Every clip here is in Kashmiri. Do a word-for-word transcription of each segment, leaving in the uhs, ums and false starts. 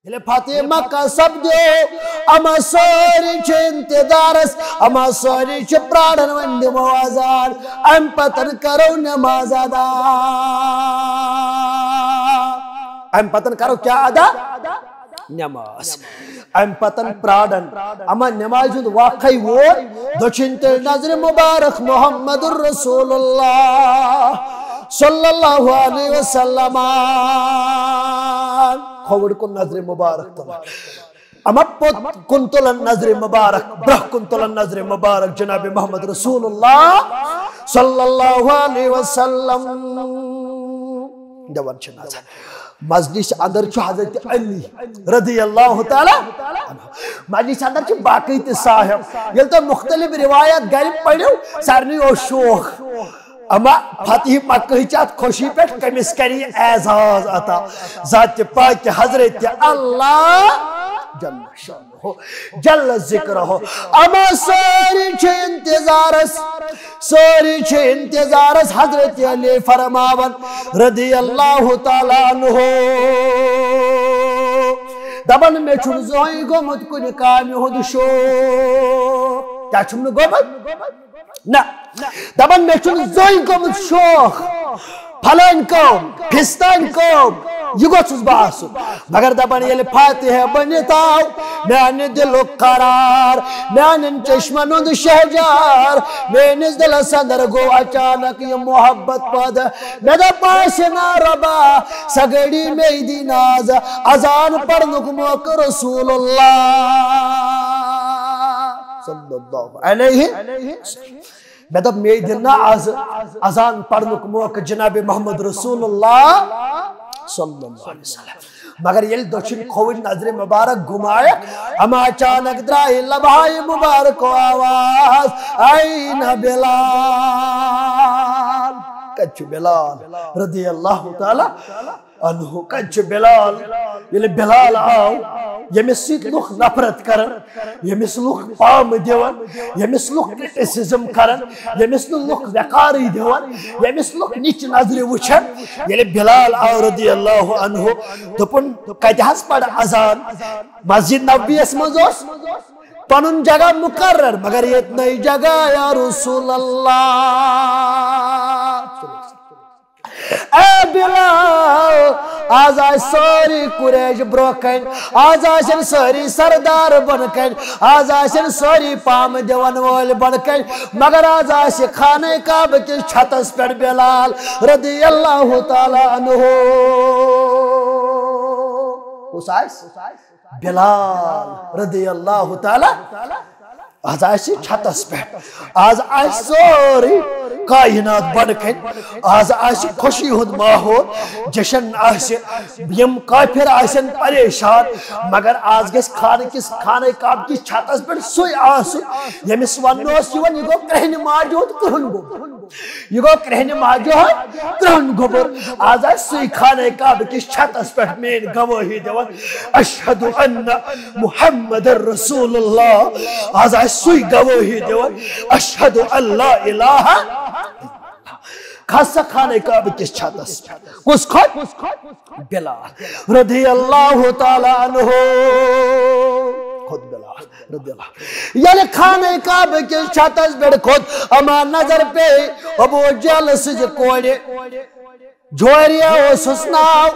ییٚلہِ فتح مکہ سپدیو، اما سٲری چھِ انتظارس، اما سٲری چھِ پراران، وۄنۍ دِمو اذان، امہِ پتن کرو نماز ادا۔ امہِ پتن کرو کیٛاہ ادا؟ نماز۔ امہِ پتن پراران، اما نمازِ ہُنٛد وقتٕے ووت، دٔچھِنۍ تُلۍ نظرِ مبارک محمد رسول اللہ صلی اللہ علیہ وسلم۔ کھووُر کُن نظرِ مبارک تُلان۔ اما پوٚت کُن تُلان نظرِ مبارک، برٛونٛہہ کُن تُلان نظرِ مبارک جناب محمد رسول اللہ صلی اللہ علیہ وسلم۔ دِوان چھِ نظر۔ مجلس اندر چھُ حضرت علی رضی اللہ تعالیٰ عنہ۔ مجلس اندر چھِ باقٕے تہِ صاحب۔ ییٚلہِ تۄہہِ مختلف روایات گرِ پٔرِو، سارنٕے اوس شوق۔ اما فتح مکہ چہِ اتھ خوشی پٮ۪ٹھ کٔمِس کرِ یہِ اعزاز عطا؟ ذاتِ پاکہِ حضرت اللہ جل شانہ، جل ذکرہ۔ اما سٲری چھِ انتظارس، سٲری چھِ انتظارس۔ حضرت علی فرماوان رضی اللہ تعالیٰ عنہ، دپان، مےٚ چھُنہٕ زٕہٕنۍ گوٚمُت کُنہِ کامہِ ہُنٛد شوق۔ کیٛاہ چھُم نہٕ گوٚمُت؟ نہ۔ دپان، مےٚ چھُنہٕ زٕہٕنۍ گوٚمُت شوق، پھلٲنۍ کٲم، فستٲنۍ کٲم، یہِ گوٚژھُس بہٕ آسُن۔ مگر دپان، ییٚلہِ فاتح بٔنِتھ آو، میانہِ دِلُک قرار، میانٮ۪ن چشمن ہُنٛد شہجار، میٲنِس دِلس اندر گوٚو اچانک یہِ محبت پٲدٕ۔ مےٚ دوٚپ، آسہِ نا رۄبا، سۄ گھڑی مے دی ناز، اذان پرنُک موقعہٕ رسول اللہ صلی اللہ علیہ وسلم۔ مےٚ دوٚپ، مے دِن نا از اذان پرنُک موقعہٕ جناب محمد رسول اللہ صلی اللہ علیہ وسلم۔ مگر ییٚلہِ دٔچھِنۍ کھووٕرۍ نظرِ مبارک گُمایکھ، اما اچانک درٛایہِ لبہٕ ہائے مبارک آواز، "این بلال؟" کتہِ چھُ بلال رضی اللہ تعالیٰ عنہ؟ کتہِ چھُ بلال؟ ییٚلہِ بلال آو، ییٚمِس سۭتۍ لُکھ نفرت کران، ییٚمِس لُکھ پامہٕ دِوان، ییٚمِس لُکھ criticism کران، ییٚمِس نہٕ لُکھ وقارٕے دِوان، ییٚمِس لُکھ نِچہِ نظرِ وٕچھان، ییٚلہِ بلال آو رضی اللہ عنہ، دوٚپُن، کتہِ حظ پرٕ اذان؟ مسجد نبویس منٛز اوس پنُن جگہ مقرر، مگر ییٚتہِ نٔے جگہ یا رسول اللہ۔ اے بلال، آز آسہِ سٲری قریش برونٛہہ کنہِ، آز آسن سٲری سردار بۄنہٕ کنہِ، آز آسن سٲری پامہٕ دِوان وٲلۍ بۄنہٕ کنہِ، مگر آز آسہِ خانہ کعبہ کِس چھتس پٮ۪ٹھ بلال رضی اللہ تعالیٰ عنہ۔ کُس آسہِ؟ بلال رضی اللہ تعالیٰ۔ آز آسہِ چھتس پٮ۪ٹھ، آز آسہِ سٲرٕے کائنات بۄنہٕ کنہِ، آز آسہِ خوشی ہُنٛد ماحول، جشن آسہِ، یِم کافر آسن پریشان، مگر آز گژھِ خانہ کِس، خانہ کعبہ کِس چھتس پٮ۪ٹھ سُے آسُن، ییٚمِس وننہٕ اوس یِوان، یہِ گوٚو کرٛہنہِ ماجہِ ہُنٛد کرٛہُن گوٚبُر۔ یہِ گوٚو کرٛہنہِ ماجہِ ہُنٛد کرٛہُن گوٚبُر۔ آز آسہِ سُے خانہ کعبہ کِس چھتس پٮ۪ٹھ میٲنۍ گوٲہی دِوان، "اشہد ان محمد رسول اللہ"۔ آز آسہِ سُے گوٲہی دِوان، "اشہد ان لا الہ"۔ کھس سا خانہ کعبہ کِس چھتس۔ کُس کھوٚت؟ بلال رضی اللہ تعالیٰ عنہ کھوٚت۔ بلال رضی اللہ۔ ییٚلہِ خانہ کعبہ کِس چھتس پٮ۪ٹھ کھوٚت، اما نظر پیٚیہِ ابو جہل سٕنٛزِ کورِ، جویریہ اوسُس ناو،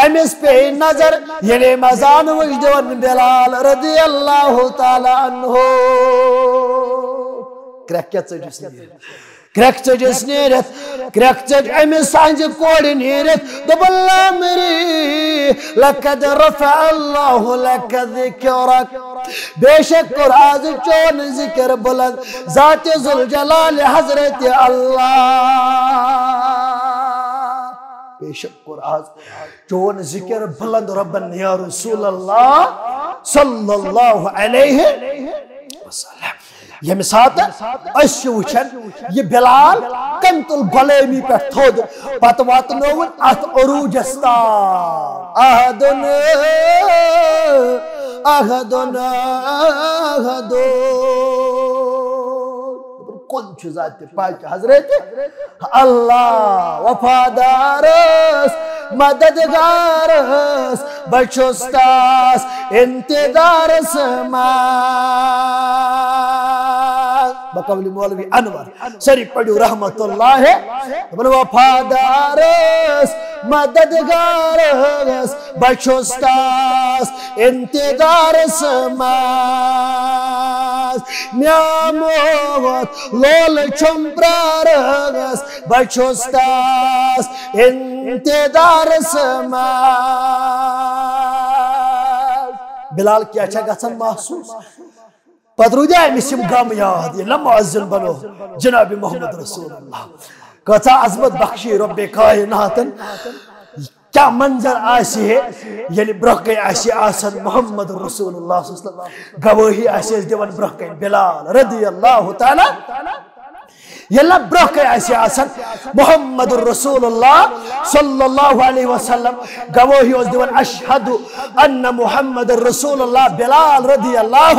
أمِس پیٚیہِ نظر، ییٚلہِ أمۍ اذان وٕچھ، دِوان بلال رضی اللہ تعالیٰ عنہ۔ کرٛٮ۪کھ کیٛاہ ژٔجِس نہٕ یہِ؟ کرٛٮ۪کھ ژٔجِس نیٖرِتھ، کرٛٮ۪کھ ژٔج أمِس سٕنٛزِ کورِ نیٖرِتھ، دوٚپُن، "لامری، لقد رفع اللہ لک ذکرک۔" بے شک کوٚر آز چون ذکر بلند ذات ذوالجلال حضرت اللہ۔ بے شک کوٚر آز چون ذکر بلند رۄبن یا رسول اللہ صلی اللہ علیہ وسلم۔ ییٚمہِ ساتہٕ أسۍ چھِ وٕچھان، یہِ بلال کٔمۍ تُل غلٲمی پٮ۪ٹھ تھوٚد، پتہٕ واتنووُن اتھ عروٗجس تام۔ احدن، احدن، احدن۔ کُن چھُ ذاتِ پاک حضرت اللہ وفادارس مددگارس، بہٕ چھُس تس انتظارس منٛز۔ بقول مولوی انور، سٲری پٔرِو رحمت اللہ۔ دپان وفادارس، مددگارس، بہٕ چھُس تس انتظارس منٛز۔ نیاموت لول چھُم پرارس، بہٕ چھُس تس انتظارس منٛز۔ بلال کیٛاہ چھا گژھان محسوس؟ پتہٕ روٗدیا أمِس یِم غم یاد، ییٚلہِ نہ مؤذن بنو جناب محمد رسول اللہ۔ کۭژاہ عظمت بخشی رب کائناتن۔ کیٛاہ منظر آسہِ ہے، ییٚلہِ برٛونٛہہ کَنہِ آسہِ آسان محمد رسول اللہ صلی اللہ علیہ وسلم، گوٲہی آسہِ اَسہِ دِوان برٛونٛہہ کَنہِ بلال رضی اللہ تعالیٰ۔ ییٚلہِ نہ برٛونٛہہ کَنہِ آسہِ آسان محمد رسول اللہ صلی اللہ علیہ وسلم، گوٲہی اوس دِوان، اشہد ان محمد رسول اللہ، بلال رضی اللہ۔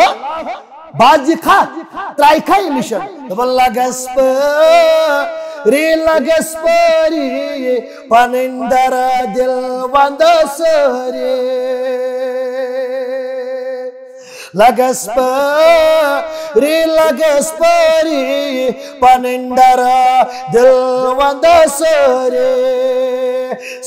بعض یہِ کتھ ترٛایہِ کھا یہِ نِشن۔ دپان لگس پٲری، لگس پٲری، پنٕنۍ درا دل ونٛدٕ سٲری۔ لگس پٲری، لگس پٲری، پنٕنۍ درا دل ونٛدٕ سٲری۔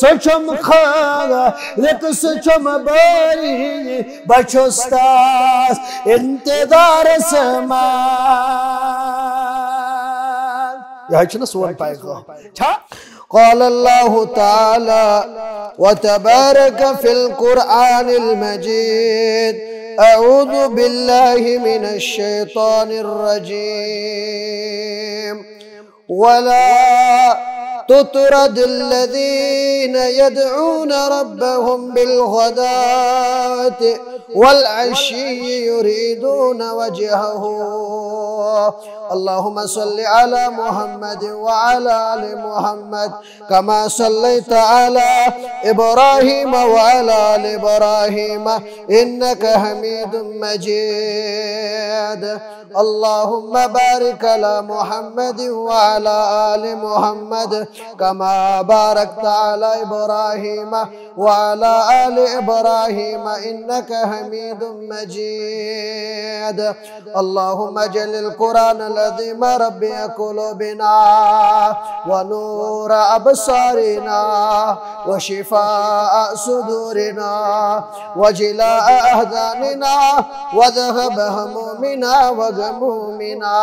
سُہ چھُم خالق، سُہ چھُم بٲری، بہٕ چھُس تس انتظارس منٛز۔ یہِ حظ چھُنہٕ سون پیغام۔ چھا؟ قال الله تعالى وتبارك في القرآن المجيد، أعوذ بالله من الشيطان الرجيم. ولا تطرد الذين يدعون ربهم بالغداة والعشي يريدون وجهه. اللهم صل على محمد وعلى آل محمد كما صليت على إبراهيم وعلى آل إبراهيم إنك حميد مجيد. اللهم بارك على محمد وعلى آل محمد كما باركت على إبراهيم وعلى آل إبراهيم إنك حميد مجيد. اللهم اجعل القرآن العظيم ربيع قلوبنا ونور أبصارنا وشفاء صدورنا وجلاء أحزاننا وذهاب همومنا وغمومنا.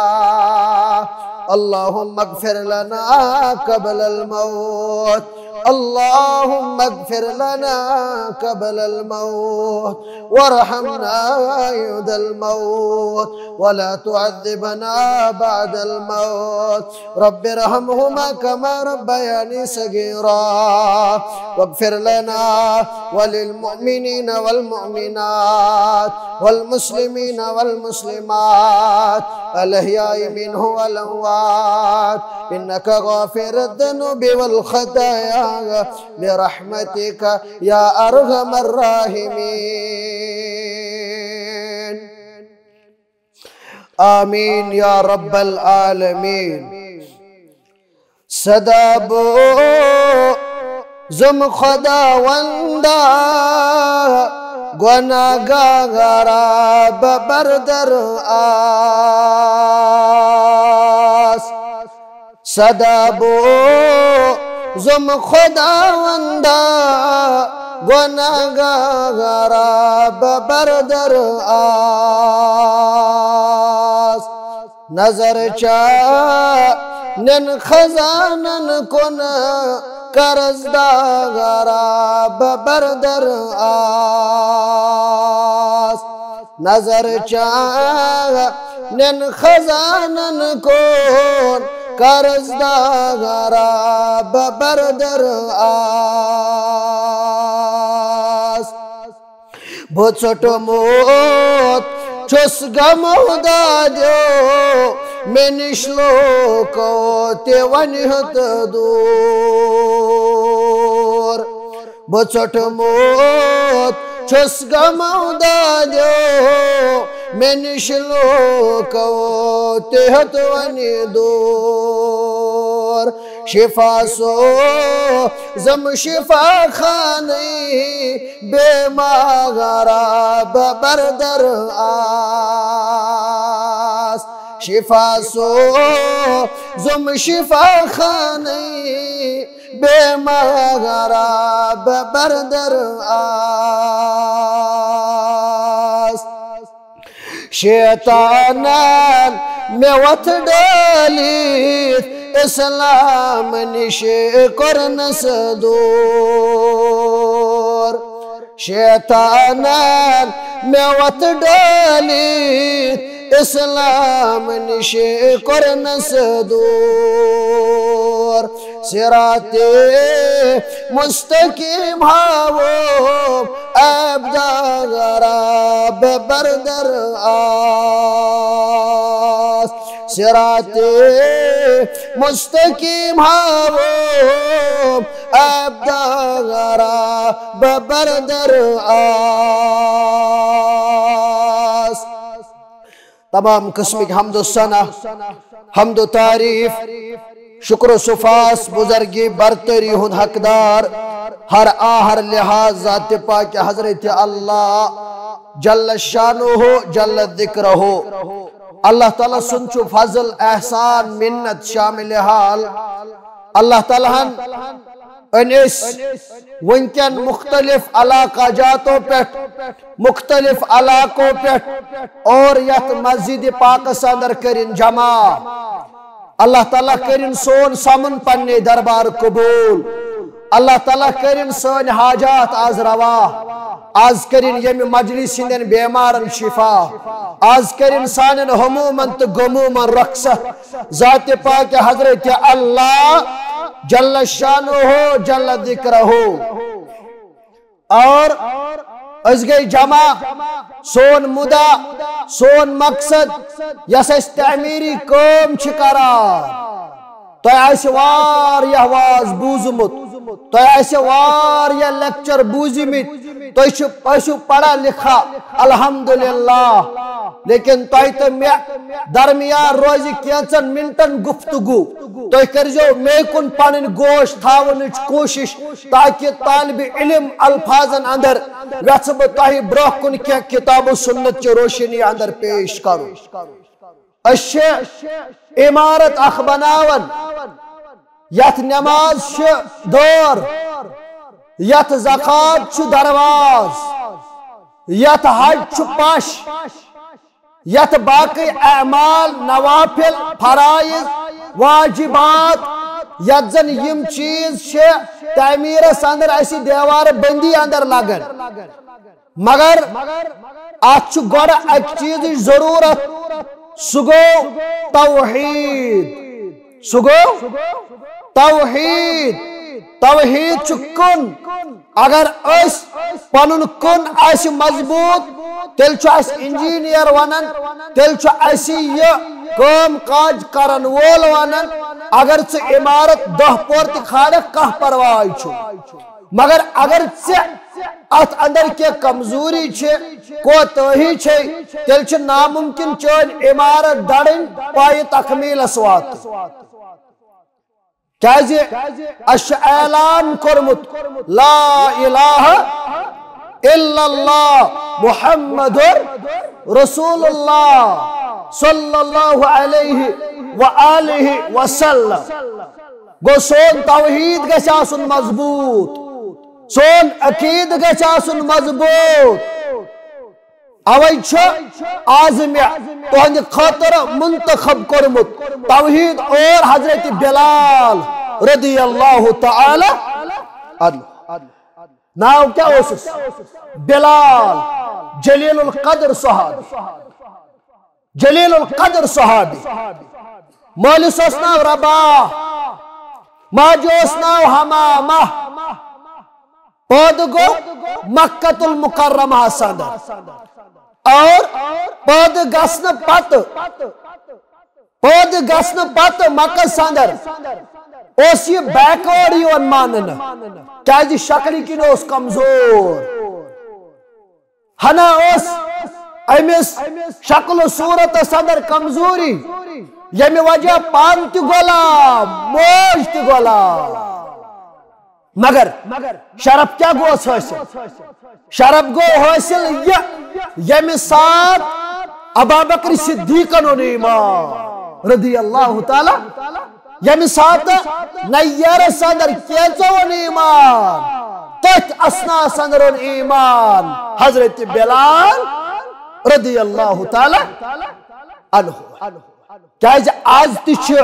اللهم اغفر لنا قبل الموت. اللهم اغفر لنا قبل الموت وارحمنا عند الموت ولا تعذبنا بعد الموت. رب ارحمهما كما ربياني صغيرا. واغفر لنا وللمؤمنين والمؤمنات والمسلمين والمسلمات الأحياء منهم والأموات إنك غافر الذنوب والخطايا برحمتك يا أرحم الراحمين. آمين يا رب العالمين. صدا بوزم خداوندا، گناہ گارا ببردر آس۔ صدا بوزم خداوندا، گناہ گارا ببردر آس۔ نظر چانن خزانن کن، قرض دارا ببردر آس۔ نظر چانن خزانن کن، قرض دارا ببردر آس۔ بہٕ ژوٚٹمُت چھُس غمو دادیو، مےٚ نِش لوٗکو تہِ وۄنۍ ہیوٚت دوٗر۔ بہٕ ژوٚٹمُت چھُس غمو دادیو، مےٚ نِش لوٗکو تہِ ہیوٚت وۄنۍ دوٗر۔ شفا سوزم شفا خانٕے، بیمارا ببردر آس۔ شفا سوزم شفا خانٕے، بیمارا ببردر آس۔ شیطانن مےٚ وۄتھ ڈٲلِتھ، اسلام نِش کوٚرنس دوٗر۔ شیطانن مےٚ وۄتھ ڈٲلِتھ، اسلام نِش کوٚرنس دوٗر۔ صراط مستقیم ہاوو، عیب دارا ببردر آس۔ صراط مستقیم ہاوو، عیب دارا ببردر آس۔ تمام قسمٕکۍ حمد و ثنا، حمد و تعریف، شکر و سپاس، بزرگی برتری ہُنٛد حقدار، ہر آہر لحاظ ذات پاک حضرت اللہ جل شانہ جل ذکرہ۔ اللہ تعالیٰ سُنٛد چھُ فضل، احسان، منت شامل حال۔ اللہ تعالیٰ ہن أنۍ أسۍ وٕنکٮ۪ن مختلف علاقہ جاتو پٮ۪ٹھ، مختلف علاقو پٮ۪ٹھ اور یتھ مسجد پاکس اندر کٔرِن جمع۔ اللہ تعالیٰ کٔرِن سون سمن پننے دربار قبول۔ اللہ تعالیٰ کٔرِن سٲنۍ حاجات آز روا۔ آز کٔرِن ییٚمہِ مجلس ہٕنٛدٮ۪ن بیمارن شفا۔ آز کٔرِن سانٮ۪ن ہمومن تہٕ غمومن رخصت۔ ذات پاک حضرت اللہ جل شانہ جل ذکرہ۔ اور أسۍ گٔے جمع، سون مدعا، سون مقصد، یۄس أسۍ تعمیری کٲم چھِ کران۔ تۄہہِ آسہِ واریاہ واز بوٗزمُت، تۄہہِ آسہِ واریاہ لیکچر بوٗزمٕتۍ، تُہۍ چھِو، ٲسِو پڑھا لکھا، الحمدللہ، لیکن تۄہہِ تہٕ مےٚ درمیان روزِ کینٛژن منٹن گفتگو۔ تُہۍ کٔرزیو مے کُن پنٕنۍ گوش تھاونٕچ کوٗشش، تاکہ طالب علم الفاظن اندر یژھٕ بہٕ تۄہہِ برونٛہہ کُن کینٛہہ کتاب و سنت چہِ روشنی اندر پیش کرُن۔ أسۍ چھِ عمارت اکھ بناوان، یتھ نماز چھِ دٲر، یتھ زکوٰۃ چھُ دروازٕ، یتھ حج چھُ پش، یتھ باقی اعمال، نوافل، فرائض، واجبات، یتھ زن یِم چیز چھِ تعمیرس اندر اسہِ دیوار بندی اندر لگان۔ مگر اتھ چھُ گۄڈٕ اکہِ چیزٕچ ضروٗرت، سُہ گوٚو توحید۔ سُہ گوٚو توحید۔ توحید چھُ کُن۔ اگر أسۍ پنُن کُن آسہِ مضبوٗط، تیٚلہِ چھُ اسہِ انجینئر ونان، تیٚلہِ چھُ اسہِ یہِ کٲم کاج کرن وول ونان۔ اگر ژٕ عمارت دہ پور تہِ کھالکھ، کانٛہہ پرواے چھُنہٕ۔ مگر اگر ژےٚ اتھ اندر کینٛہہ کمزوری چھِ، کوتٲہی چھے، تیٚلہِ چھُ ناممکن چٲنۍ عمارت دڑٕنۍ، پایہِ تکمیلس واتُن۔ کیازِ؟ اسہِ چھُ اعلان کوٚرمُت، لا الہ الا اللہ محمد رسول اللہ صلی اللہ علیہ وآلہ وسلم۔ گوٚو سون توحید گژھِ آسُن مضبوٗط، سون عقیدٕ گژھِ آسُن مضبوٗط۔ اوے چھُ آز مےٚ تُہنٛدِ خٲطرٕ منتخب کوٚرمُت توحید اور حضرت بلال رضی اللہ تعالی عنہ۔ ناو کیٛاہ اوسُس؟ بلال، جلیل القدر صحابی۔ جلیل القدر صحابی۔ مٲلِس اوس ناو رباح، ماجہِ اوس ناو حمامہ۔ پٲدٕ گوٚو مکہ المکرمہس اندر۔ اور پٲدٕ گژھنہٕ پتہٕ، پٲدٕ گژھنہٕ پتہٕ مکس اندر اوس یہِ بیکورڈ یِوان ماننہٕ، کیازِ شکلہِ کِنۍ اوس کمزور۔ ہنا اوس أمِس شکل و صورتس اندر کمزوری، ییٚمہِ وجہ پانہٕ تہِ غلام، موج تہِ غلام۔ مگر شرف کیٛاہ گوس حٲصِل؟ شرف گوٚو حٲصِل یہِ، ییٚمہِ ساتہٕ ابابکر صدیقن اوٚن ایمان، رضی اللہ تعالیٰ، ییٚمہِ ساتہٕ نیرس اندر کینژو اوٚن ایمان، تٔتھۍ اثناہس اندر اوٚن ایمان حضرت بلال رضی اللہ تعالیٰ عنہ۔ کیازِ آز تہِ چھِ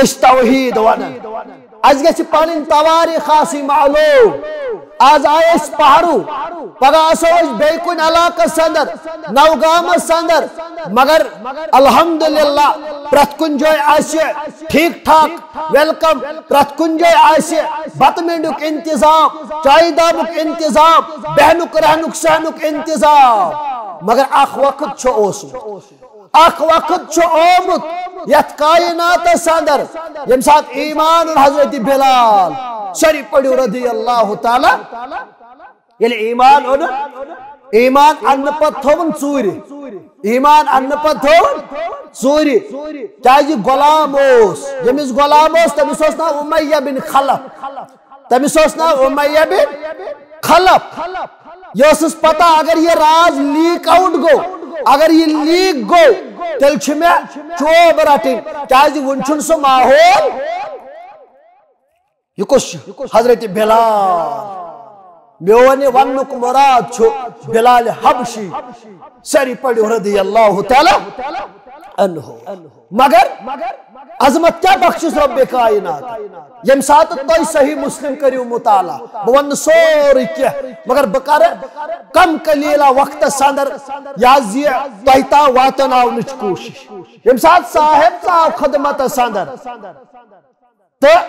أسۍ توحید ونان، اسہِ گژھِ پنٕنۍ تواریخ آسٕنۍ معلوم۔ آز آے أسۍ پہرو، پگاہ آسو أسۍ بیٚیہِ کُنہِ علاقس اندر، نوگامس اندر، مگر الحمدللہ پرٛٮ۪تھ کُنہِ جایہِ آسہِ ٹھیک ٹھاک ویلکم، پرٛٮ۪تھ کُنہِ جایہِ آسہِ بتہٕ میوٚنڈُک انتظام، چایہِ دامُک انتظام، بیہنُک رہنُک سہنُک انتظام۔ مگر اکھ وقت چھُ اوسمُت، اکھ وقت چھُ آمُت یتھ کائناتس اندر، ییٚمہِ ساتہٕ ایمان اوٚن حضرت بلال، سٲری پٔرِو رضی اللہ تعالیٰ، ییٚلہِ ایمان اوٚن، ایمان اننہٕ پتہٕ تھوٚوُن ژوٗرِ، ایمان اننہٕ پتہٕ تھوٚوُن ژوٗرِ، کیازِ غلام اوس، ییٚمِس غلام اوس تٔمِس اوس ناو امیہ بن خلف، تٔمِس اوس ناو امیہ بن خلف۔ یہِ ٲسٕس پتہ اگر یہِ راز لیک آوُٹ گوٚو، اگر یہِ لیک گوٚو، تیٚلہِ چھُ مےٚ چوب رٹٕنۍ، کیازِ وُنہِ چھُنہٕ سُہ ماحول۔ یہِ کُس چھُ؟ حضرت بلال۔ میون یہِ وننُک مراد چھُ بلال حبشی، سٲری پٔرِو رضی اللہ تعالیٰ عنہ۔ مگر عظمت کیا بخشس رب کائنات؟ ییٚمہِ ساتہٕ تۄہہِ صحیح مسلم کٔرِو مطالعہ، بہٕ ونہٕ سورُے کینٛہہ، مگر بہٕ کرٕ کم قلیلہ وقتس اندر یہِ حظ یہِ تۄہہِ تام واتناونٕچ کوٗشش۔ ییٚمہِ ساتہٕ صاحب ژاو خدمتس اندر تہٕ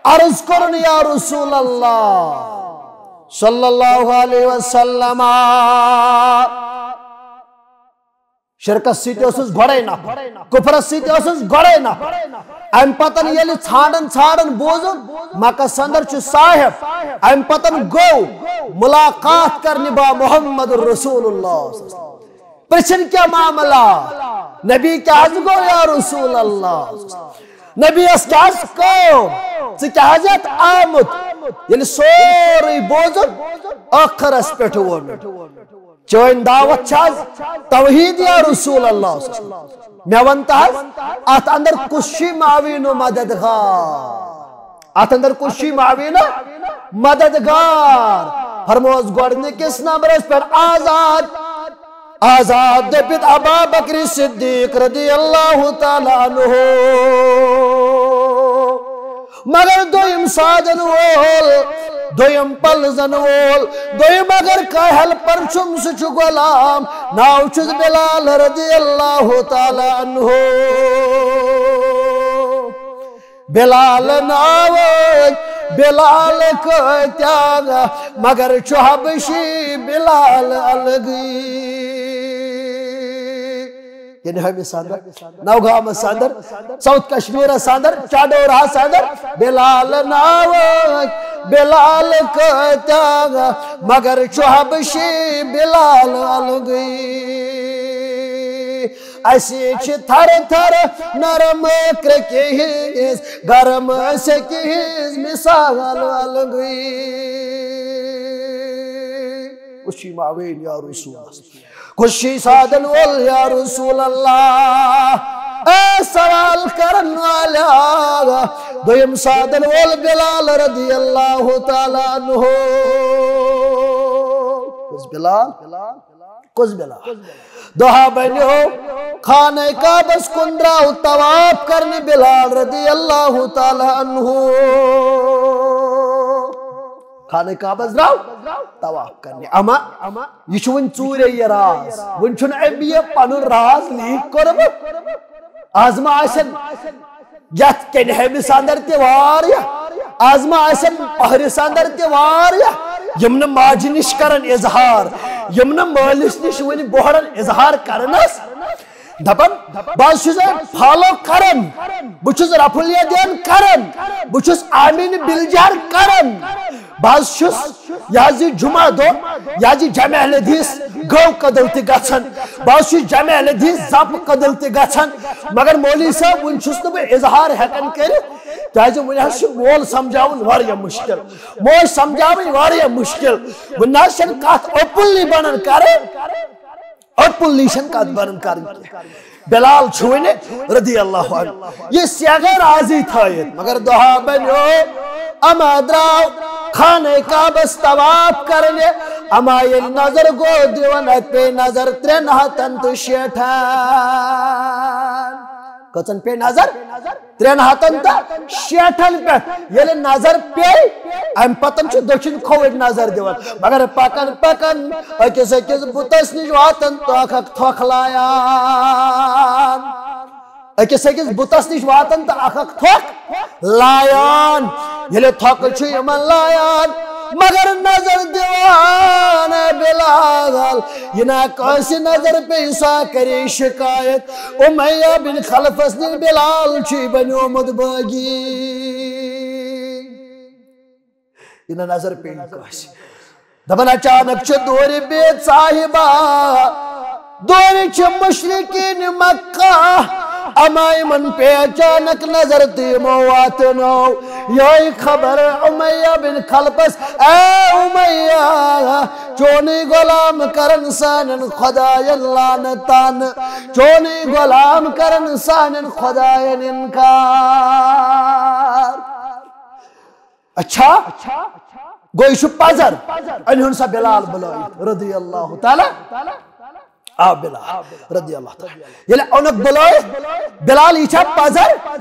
عرض کوٚرُن، یا رسول اللہ صلی اللہ علیہ وسلم، شرکس سۭتۍ اوسُس گۄڈے نفر، کفرس سۭتۍ اوسُس گۄڈے نفر۔ امہِ پتن ییٚلہِ ژھانڈان ژھانڈان بوٗزُن مکس اندر چھُ صاحب، امہِ پتن گوٚو ملاقات کرنہِ با محمد رسول اللہ۔ پرژھن کیا معاملہ؟ نبی کیا حض گوٚو یا رسول اللہ؟ نبی اس کیا حض کٲم؟ ژٕ کیا حض یتھ آمُت؟ ییٚلہِ سورُے بوزُن، ٲخرس پٮ۪ٹھ ووٚن، چٲنۍ دعوت چھا حض توحید یا رسول اللہ؟ مےٚ ون تہ حض، اتھ اندر کُس چھُے معاون و مددگار؟ اتھ اندر کُس چھُے معاون و مددگار؟ فرموس گۄڈنِکِس نمبرس پٮ۪ٹھ آزاد، آزاد دٔپِتھ ابا بکر صدیق رضی اللہ تعالیٰ عنہ۔ مگر دوٚیِم سادن وول، دوٚیِم پلزن وول، دوٚیِم اگر کانٛہہ ہیلپر چھُم، سُہ چھُ غلام، ناو چھُس بلال رضی اللہ تعالیٰ عنہ۔ بلال ناوٕکۍ بلال کۭتیاہ، مگر چھُ حبشی بلال الگٕے۔ کینہامی سندر، نوگام سندر، ساؤتھ کشمیر سندر، چاڈورہ سندر، بلال ناوٕکۍ بلال کۭتیاہ، مگر چھُ حبشی بلال الگٕے۔ اسی چھِ تھر تھر نرم کرٛکہِ ہِنٛز، گرم سیٚکہِ ہِنٛز مثال الگٕے۔ کُس چھُے معاون یا رسول؟ کُس چھُے سادن وول یا رسول اللہ؟ اے سوال کرن والیا، دوٚیِم سادن وول بلال رضی اللہ تعالیٰ عنہ۔ کُس بلال؟ کُس بلال؟ دۄہا بنیو خانہ کعبس کُن، درٛاو طواف کرنہِ بلال رضی اللہ تعالیٰ عنہ۔ خانہ کعبس درٛاو طواف کرنہِ۔ اما یہِ چھُ وُنہِ ژوٗرے یہِ راز، وُنہِ چھُنہٕ أمۍ یہِ پنُن راز لیک کوٚرمُت۔ از ما آسن یتھ کینہمس اندر تہِ واریاہ، از ما آسن پہرس اندر تہِ واریاہ، یِم نہٕ ماجہِ نِش کرن اظہار، یِم نہٕ مٲلِس نِش وُنہِ بوہرن اظہار کرنس۔ دپان، بہٕ حظ چھُس أمۍ فالو کران، بہٕ چھُس رفع الیدین کران، بہٕ چھُس آمین بالجہر کران، بہٕ حظ چھُس، یہِ حظ یہِ جمعہ دۄہ، یہِ حظ یہِ جمع اہل حدیث گٲو کدل تہِ گژھان، بہٕ حظ چھُس جمع اہل حدیث زپ کدل تہِ گژھان، مگر مولوی صٲب، وُنہِ چھُس نہٕ بہٕ اظہار ہٮ۪کان کٔرِتھ، کیازِ وُنہِ حظ چھُ مول سمجھاوُن واریاہ مُشکل، موج سمجھاوٕنۍ واریاہ مُشکل، وُنہِ نہ حظ چھَنہٕ کتھ openly بنان کرٕنۍ۔ Openly چھَنہٕ کتھ بنان کرٕنۍ کینٛہہ۔ بلال چھُ وٕنہِ رضی اللہ عنہ یہِ سیغہ راضی تھٲیِتھ، مگر دۄہا بنیو، اما درٛاو خانہ کعبس طواف کرنہِ، اما ییٚلہِ نظر گوٚو دِوان، اتہِ پیٚیہِ نظر ترٛٮ۪ن ہتن تہٕ شیٹھن۔ کٔژن پیٚیہِ نظر؟ ترٛٮ۪ن ہتن تہٕ شیٹھن پٮ۪ٹھ۔ ییٚلہِ نظر پیٚیہِ، امہِ پتن چھُ دٔچھِنۍ کھووٕرۍ نظر دِوان۔ مگر پکان پکان أکِس أکِس بُتس نِش واتان تہٕ اکھ اکھ تھۄکھ لایان۔ أکِس أکِس بُتس نِش واتان تہٕ اکھ اکھ تھۄکھ لایان۔ ییٚلہِ تھۄکہٕ چھُ یِمن لایان، مگر نظر دِوان، اے بلال، یہِ نا کٲنٛسہِ نظر پیٚیہِ، سۄ کرِ شکایت۔ امیہ بن خلفس نِش بلال چھُ بنیومُت بٲغی۔ یہِ نہٕ نظر پیٚیہِ کٲنٛسہِ۔ دپان اچانک چھِ دورِ بے صاحبہ، دورِ چھِ مشرکین مکہ، اما یِمن پیٚیہِ اچانک نظر تہٕ یِمو واتنٲو یِہوٚے خبر امیہ بن خلفس، اے امیہ، چونٕے غلام کرن سانٮ۪ن خداین لعنتن، چونٕے غلام کرن سانٮ۪ن خداین انکار۔ اچھا، گوٚو یہِ چھُ پزر۔ أنۍ ہُن سا بلال بُلٲیِتھ رضی اللہ تعالیٰ۔ آ بلال رضی اللہ تعالیٰ۔ ییٚلہِ اوٚنُکھ بُلٲیِتھ، بلال، یہِ چھا پزر؟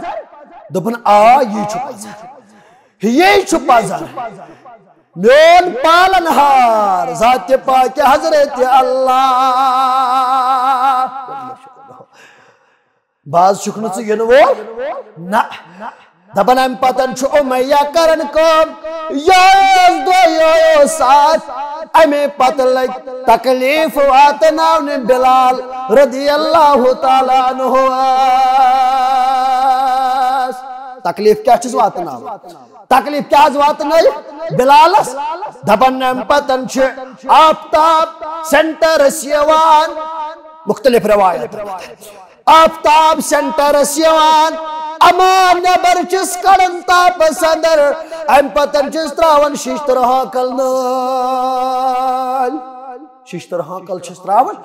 دوٚپُن، آ، یی چھُ پزر۔ یی چھُ پزر۔ میون پالن ہار، ذات پاک حضرت اللہ۔ باز چھُکھ نہٕ ژٕ یِنہٕ وول؟ نہ۔ دپان امہِ پتن چھُ امیہ کران کٲم، یہِ اوس دۄہ، یہِ اوس ساتھ، امہِ پتہٕ لٔگۍ تکلیف واتناونہِ بلال رضی اللہ تعالیٰ عنہ۔ تکلیف کیٛاہ چھُس واتناوان؟ تکلیف کیٛاہ حظ واتنٲیِکھ بلالس؟ دپان امہِ پتن چھُ آفتاب سینٹرس یِوان، مختلف روایت۔ آفتاب سینٹرس یِوان، اما نٮ۪بر چھِس کڑان تاپس اندر، امہِ پتن چھِس تراوان ششتٕر ہانکل نٲلۍ۔ ششتٕر ہانکل چھِس تراوان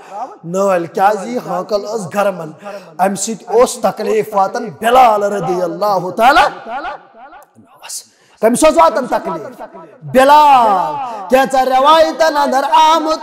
نٲلۍ، کیازِ یہِ ہانکل ٲس گرمان، امہِ سۭتۍ اوس تکلیف واتان بلال رضی اللہ تعالیٰ۔ کٔمِس اوس واتان تکلیف؟ بلال۔ کینٛژن روایتن اندر آمُت،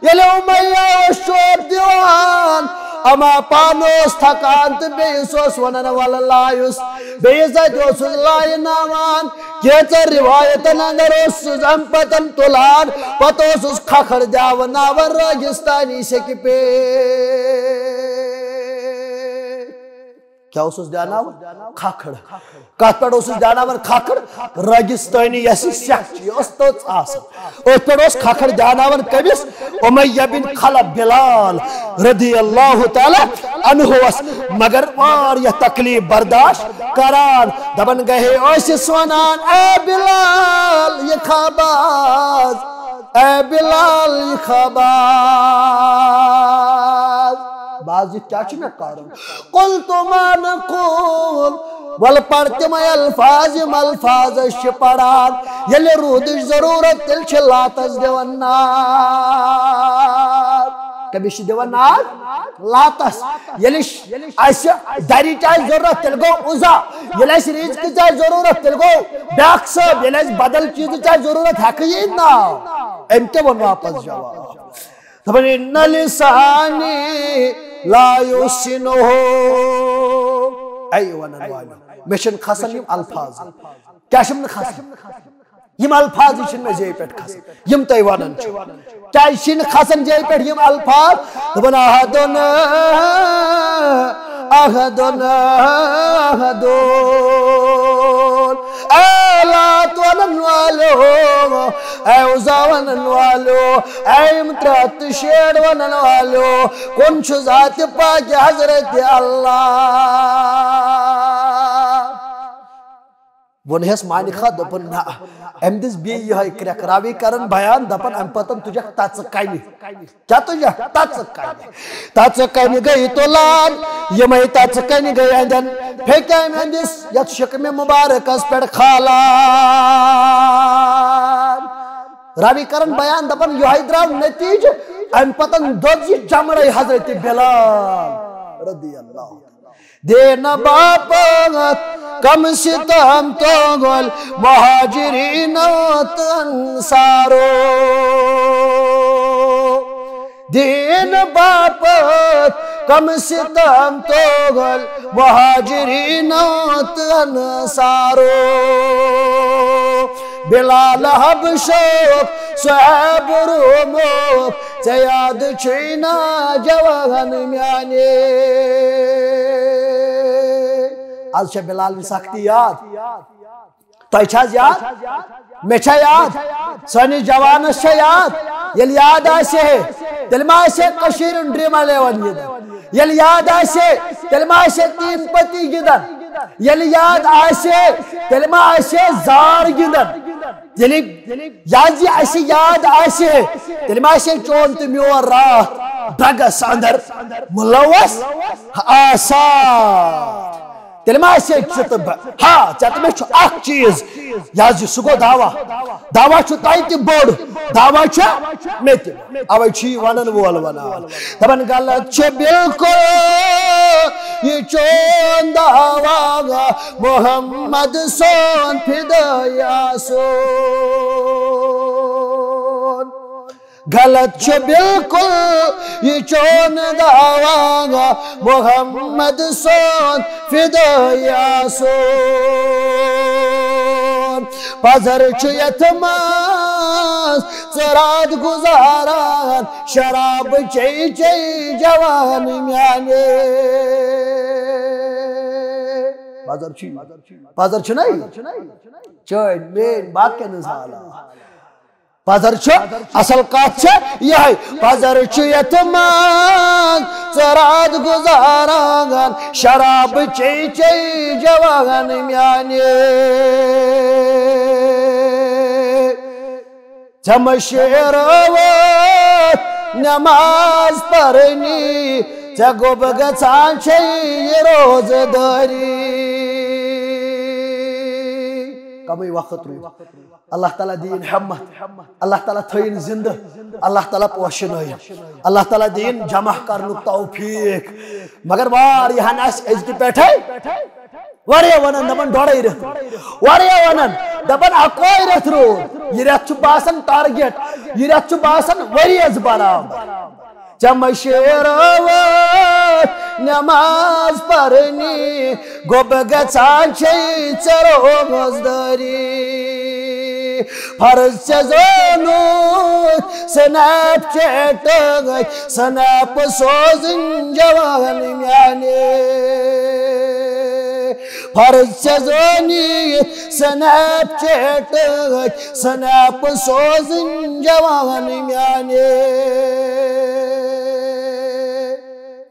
ییٚلہِ امیہ اوس چوب دِوان، اما پانہٕ اوس تھکان تہٕ بیٚیِس اوس ونان، ولہٕ لایُس۔ بیٚیِس اَتھِ اوسُس لایناوان۔ کینٛژن روایتن اندر اوسُس امہِ پتن تُلان، پتہٕ اوسُس کھکھر دیاوناوان رٲگِستانی سیٚکہِ پٮ۪ٹھ۔ کیٛاہ اوسُس دیاناوان؟ کھکھر۔ کتھ پٮ۪ٹھ اوسُس دیاناوان کھکھر؟ رٲگِستٲنی یۄس یہِ سیٚکھ چھِ، یہِ ٲس تٔژ آسان۔ أتھۍ پٮ۪ٹھ اوس کھکھر دیاناوان کٔمِس؟ امیہ بن خلف، بلال رضی اللہ تعالیٰ عنہس۔ مگر واریاہ تکلیف برداشت کران، دپان گٔے ہے ٲسِس ونان، اے بلال، یہِ خباز، اے بلال، یہِ خباز۔ باز یہِ کیٛاہ چھُ مےٚ کرُن؟ قلت ما نقول۔ ولہٕ پَر تِمَے الفاظ، یِم الفاظ أسۍ چھِ پَران، ییٚلہِ روٗدٕچ ضروٗرت، تیٚلہِ چھِ لاتَس دِوان ناد۔ کٔمِس چھِ دِوان ناد؟ لاتَس۔ ییٚلہِ ش-، اَسہِ دَرِچ آسہِ ضروٗرت، تیٚلہِ گوٚو عُزا۔ ییٚلہِ اَسہِ رِزقٕچ آسہِ ضروٗرت، تیٚلہِ گوٚو بیٛاکھ صٲب۔ ییٚلہِ اَسہِ بدل چیٖزٕچ آسہِ ضروٗرت، ہٮ۪کہٕ یی ناو۔ أمۍ تہِ ووٚن واپس جواب۔ دپان، "ان لسانی لا یحسنہ۔" اے ونن والو، مےٚ چھِنہٕ کھسان یِم الفاظ۔ کیٛاہ چھِم نہٕ کھسان؟ یِم الفاظ چھِنہٕ مےٚ زیٚیہِ پٮ۪ٹھ کھسان، یِم تُہۍ ونان چھِو۔ کیٛازِ چھِنہٕ کھسان زیٚیہِ پٮ۪ٹھ یِم الفاظ؟ دپان، "احدن، احدن، احدن۔" اے لات ونن والو، اے عزا ونن والو، اے یِم ترٛےٚ ہتھ تہٕ شیٹھ ونن والو، کُن چھُ ذاتِ پاکِ حضرت اللہ۔ ووٚنہس مانہِ خا، دوٚپُن، نہ۔ أمۍ دِژ بیٚیہِ یِہوٚے کرٛٮ۪کھ، راوی کران بیان، دپان، امہِ پتہٕ تُجکھ تژٕ کنہِ۔ کیٛاہ تُجکھ؟ تژٕ کنہِ۔ تژٕ کنہِ گٔیہِ تُلان، یِمے تژٕ کنہِ گٔیہِ اندٮ۪ن، پھیٚکہِ أمۍ اندِس یتھ شکمہِ مبارکس پٮ۪ٹھ کھالان۔ راوی کران بیان، دپان، یِہوٚے درٛاو نتیٖجہٕ۔ امہِ پتہٕ دوٚد یہِ چمڑے حضرت بلال رضی اللہ۔ دین باپت کم ستم توگل مہاجرین تہٕ انصارو۔ دین باپت کم ستم توگل مہاجرین تہٕ انصارو۔ بلال حبشوک صحیب روموک، ژےٚ یاد چھُے نا جوان میانہِ؟ از چھےٚ بلال سختی یاد۔ تۄہہِ چھا حظ یاد؟ مےٚ چھا یاد؟ سٲنِس جوانس چھا یاد؟ ییٚلہِ یاد آسہِ ہے، تیٚلہِ ما آسہِ ہے کٔشیٖرِ ہُنٛد ڈرٛیٖم الیون گِنٛدان؟ ییٚلہِ یاد آسہِ ہے، تیٚلہِ ما آسہِ ہے تین پتی گِنٛدان؟ ییٚلہِ یاد آسہِ ہے، تیٚلہِ ما آسہِ ہے زار گِنٛدان؟ ییٚلہِ یاد یہِ اَسہِ یاد آسہِ ہے، تیٚلہِ ما آسہِ ہے چون تہٕ میون راتھ ڈرگس اندر ملوث آسان؟ تیٚلہِ ما آسہِ ہے ژٕ تہٕ بہٕ؟ ہا، ژےٚ تہٕ مےٚ چھُ اکھ چیٖز، یہِ حظ یہِ، سُہ گوٚو دعوا۔ دعوا چھُ تۄہہِ تہِ بوٚڑ، دعوا چھُ مےٚ تہِ۔ اوے چھُ یہِ ونن وول ونان، دپان، غلط چھُ بالکل یہِ چون دعوا، محمد سون فدٲیی آسُن۔ غلط چھُ بالکل یہِ چون دعوا، محمد سون فدٲیی آسُن۔ پزر چھُ یتھ منٛز ژٕ راتھ گُزاران، شراب چے چے جوان میانہِ۔ پزر چھُ، پزر چھُنہ یہِ؟ چٲنۍ میٲنۍ باقین ہٕنٛز حالات۔ پزر چھُ، اصل کتھ چھِ یِہے، پزر چھُ یتھ منٛز ژٕ راتھ گُزاران، شراب چے چے جوان میانہِ۔ ژےٚ مشیرٲوٕتھ نماز پرنی، ژےٚ گوٚب گژھان چھے یہِ روزٕ دٲری۔ کمٕے وقت روٗد۔ اللہ تعالیٰ دِیِن ہمت، اللہ تعالیٰ تھٲیِن زندٕ، اللہ تعالیٰ پوشنٲیِن، اللہ تعالیٰ دِیِن جمع کرنُک توفیق۔ مگر واریاہن آسہِ أزکہِ پٮ۪ٹھے واریاہ ونان، دپان ڈۄڑے رٮ۪تھ، واریاہ ونان، دپان اکوے رٮ۪تھ روٗد۔ یہِ رٮ۪تھ چھُ باسان target، یہِ رٮ۪تھ چھُ باسان ؤریس برابر۔ ژےٚ مشیرٲوٕتھ نماز پرنی، گوٚب گژھان چھے ژےٚ روزدٲری۔ فرض ژےٚ زانُتھ سنیپ چیٹٕکۍ، سنیپ سوزٕنۍ جوان میانہِ۔ فرض ژےٚ زٲنِتھ سنیپ چیٹٕکۍ، سنیپ سوزٕنۍ جوان میانہِ۔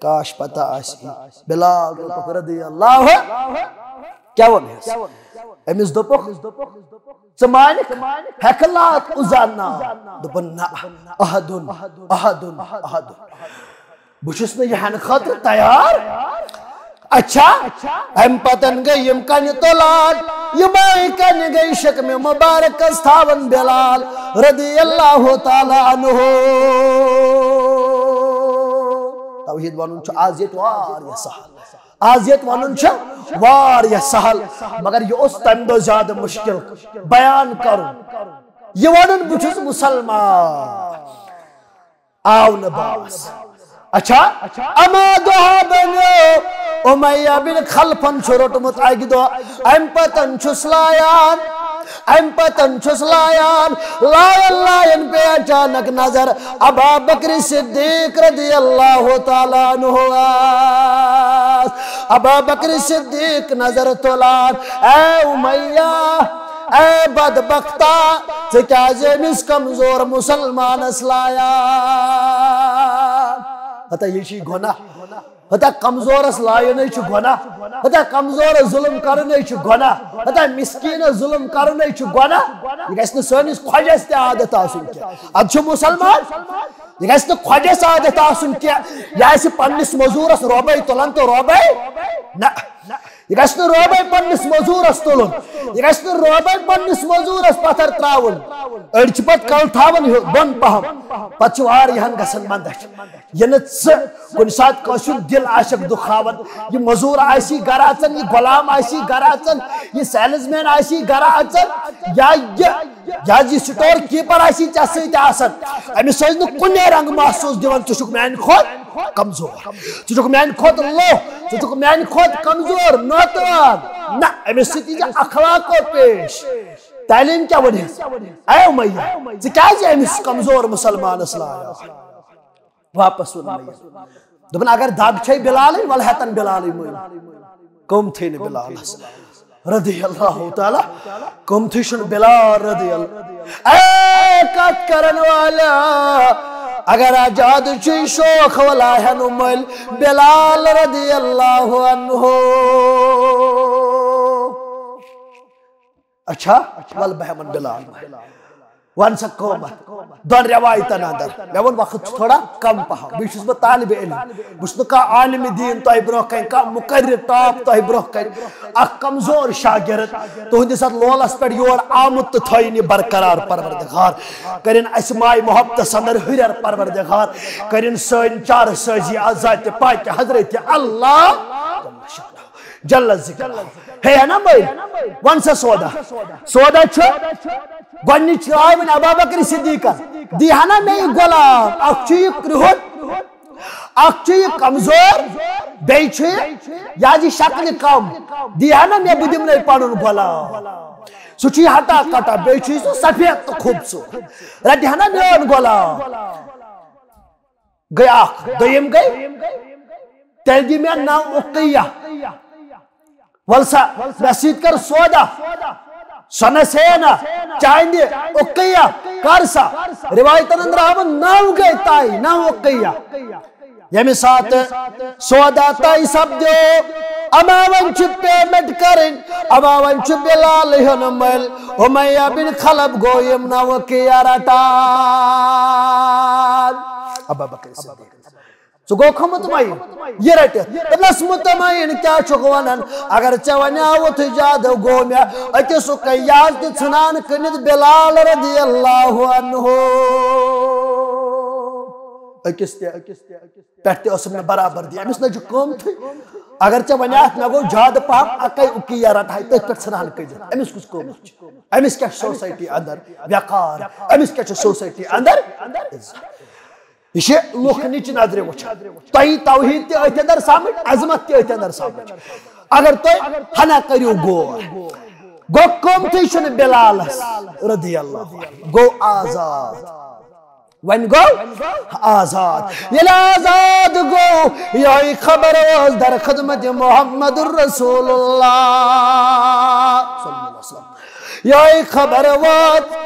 کاش پتہ آسہِ ہے بلال رضی اللہ کیٛاہ ووٚنہس؟ أمِس دوٚپُکھ، ژٕ مانکھ ہیٚکہٕ لات عزیٰ ناو؟ دوٚپُن، نہ، احدن، احدن، احدن۔ بہٕ چھُس نہٕ یہِ ہٮ۪نہٕ خٲطرٕ تیار۔ اچھا، امہِ پتن گٔے یِم کنہِ تُلان، یِمے کنہِ گٔے شکمہِ مبارکس تھاوان بلال رضی اللہ تعالیٰ عنہ۔ توحید ونُن چھُ آز ییٚتہِ واریاہ سہل۔ آز ییٚتہِ ونُن چھُ واریاہ سہل، مگر یہِ اوس تمہِ دۄہ زیادٕ مشکل بیان کرُن۔ یہِ ونُن بہٕ چھُس مسلمان۔ آو نہٕ باس۔ اچھا، اما دۄہا بنیو امیہ بن خلفن چھُ روٚٹمُت اکہِ دۄہ، امہِ پتن چھُس لایان، امہِ پتن چھُس لایان، لایان لایان پیٚیہِ اچانک نظر ابا بکر صدیق رضی اللہ تعالیٰ عنہ آس۔ ابا بکر صدیق نظر تُلان، اے امیہ، اے بدبختا، ژٕ کیازِ أمِس کمزور مسلمانس لایان؟ ہتا یہِ چھُ گۄناہ۔ ہتا کمزورس لایُن ہے چھُ گۄناہ، ہتا کمزورس ظلم کرُن ہے چھُ گۄناہ، ہتا مسکینس ظلم کرُن ہے چھُ گۄناہ۔ یہِ گژھِ نہٕ سٲنِس خۄجس تہِ عادت آسُن کینٛہہ۔ ادٕ چھُ مسلمان، یہِ گژھِ نہٕ خۄجس عادت آسُن کینٛہہ، یہِ آسہِ پننِس مٔزوٗرس رۄبے تُلان تہٕ رۄبے نہ۔ یہِ گژھِ نہٕ رۄبے پننِس مٔزوٗرس تُلُن، یہِ گژھِ نہٕ رۄبے پننِس مٔزوٗرس پتھر تراوُن۔ أڑۍ چھِ پتہٕ کلہٕ تھاوان ہیوٚر بۄن پہم، پتہٕ چھِ واریاہن گژھان مندچھ۔ یہِ نہٕ ژٕ کُنہِ ساتہٕ کٲنٛسہِ ہُنٛد دِل آسٮ۪کھ دُکھاوان، یہِ مٔزوٗر آسی گرٕ اژان، یہِ غلام آسی گرٕ اژان، یہِ سیلز مین آسی گرٕ اژان، یا یہِ یا یہِ سٹور کیپر آسی ژےٚ سۭتۍ آسان، أمِس ٲسۍ نہٕ کُنے رنٛگہٕ محسوٗس دِوان، ژٕ چھُکھ میانہِ کھۄتہٕ کمزور، ژٕ چھُکھ میانہِ کھۄتہٕ لوٚہ، ژٕ چھُکھ میانہِ کھۄتہٕ کمزور، ناتوان۔ نہ، أمِس سۭتۍ یی ژےٚ اخلاقو پیش۔ تعلیٖم کیٛاہ وَنٮ۪س؟ اے اُمیہ، ژٕ کیٛازِ أمِس کمزور مسلمانس لایان؟ واپس ووٚن مےٚ یہِ۔ دوٚپُن، اگر دگ چھے بلالٕنۍ، وَلہٕ ہٮ۪تن بلالٕے مٔلۍ۔ قۭمتھٕے نہٕ بلالس رضی اللہ تعالیٰ، قۭمتھٕے چھُنہٕ بلال رضی اللہ۔ اے کتھ کرن والا، اگر آ زیادٕ چھُے شوق ولا ہٮ۪نہٕ مٔلۍ بلال رضی اللہ عنہ۔ اچھا، ول بہٕ ہٮ۪من بلال۔ وَن سا قۭمتھ دۄن رٮ۪وایتَن اندر۔ مےٚ ووٚن وقت چھُ تھوڑا کم پہم، بیٚیہِ چھُس بہٕ طالب علم، بہٕ چھُس نہٕ کانٛہہ عالم دین تۄہہِ برونٛہہ کنہِ، کانٛہہ مقرر ٹاپ تۄہہِ برونٛہہ کنہِ، اکھ کمزور شاگرد تُہنٛدِس اتھ لولس پٮ۪ٹھ یور آمُت تہٕ تھٲیِن یہِ برقرار پروردگار، کٔرِن اسہِ ماے محبتس اندر ہُرٮ۪ر پروردگار، کٔرِن سٲنۍ چارٕ سٲزی از ذاتِ پاکہِ حضرت اللہ جل ذکر۔ ہے ہے نا مٔلۍ، وَن سا سودا۔ سودا چھُ گۄڈٕنِچ راے وۄنۍ ابا بکر صدیقن، دی ہا نا مےٚ یہِ غلام، اکھ چھُ یہِ کرٛہُن، اکھ چھُ یہِ کمزور، بیٚیہِ چھُ یہِ، یہِ حظ یہِ شکلہِ کم، دی ہا نا مےٚ، بہٕ دِمنے پنُن غلام۔ سُہ چھُ یہِ ہٹا کٹا، بیٚیہِ چھُ یہِ سُہ سفید تہٕ خوٗبصوٗرت، رٹہِ ہا نا میون غلام۔ گٔے اکھ، دوٚیِم گٔے، تیٚلہِ دِ مےٚ نو اُقیہ۔ وَل سا، مےٚ سۭتۍ کر سودا۔ سۄنس ہے نہ، چاندِ، اُقیہ، کر سا۔ روایتن اندر آمُت نو گٔے طے، نو اُقیہ۔ ییٚمہِ ساتہٕ سودا طے سپدیو، اما وۄنۍ چھِ پیمنٹ کرٕنۍ، اما وۄنۍ چھُ بلال ہیوٚن مٔلۍ۔ امیہ بن خلف گوٚو یِم نو اُقیہ رٹان۔ ابا بکر صدیق۔ ژٕ گوکھا مطمئن؟ یہِ رٔٹِتھ۔ دوٚپنَس، مطمئن کیٛاہ چھُکھ وَنان؟ اگر ژےٚ وَنیٛاوُتھ زیادٕ گوٚو مےٚ، أکِس اُقیاہَس تہِ ژھٕنان کٕنِتھ بلال رضی اللہ عنہ۔ أکِس تہِ، پٮ۪ٹھ تہِ ٲسٕم نہٕ برابردی، أمِس نہ چھُ قۭمتھٕے۔ اگر ژےٚ وَنیٛاتھ مےٚ گوٚو زیادٕ پَہَم، اَکَے اُقیہ رَٹہٕ ہاے، تٔتھۍ پٮ۪ٹھ ژھٕنان کٕنِتھ۔ أمِس کُس قۭمَتھ چھُ؟ أمِس کیٛاہ چھُ سوسایٹی اَندَر وقار؟ أمِس کیٛاہ چھُ سوسایٹی اَندَر عزت؟ یہِ چھِ لُکھ نِچہِ نظرِ وٕچھان۔ تۄہہِ یی توحیٖد تہِ أتھۍ اندر سمجھ، عظمت تہِ أتھۍ اندر سمجھ۔ اگر تُہۍ ہنا کٔرِو غور، گوٚو قۭمتھٕے چھُنہٕ بلالس رضی اللہ عنہ، گوٚو آزاد۔ وۄنۍ گوٚو آزاد۔ ییٚلہِ آزاد گوٚو، یِہوٚے خبر وٲژ در خدمت محمد رسول اللہ۔ یِہوٚے خبر وٲژ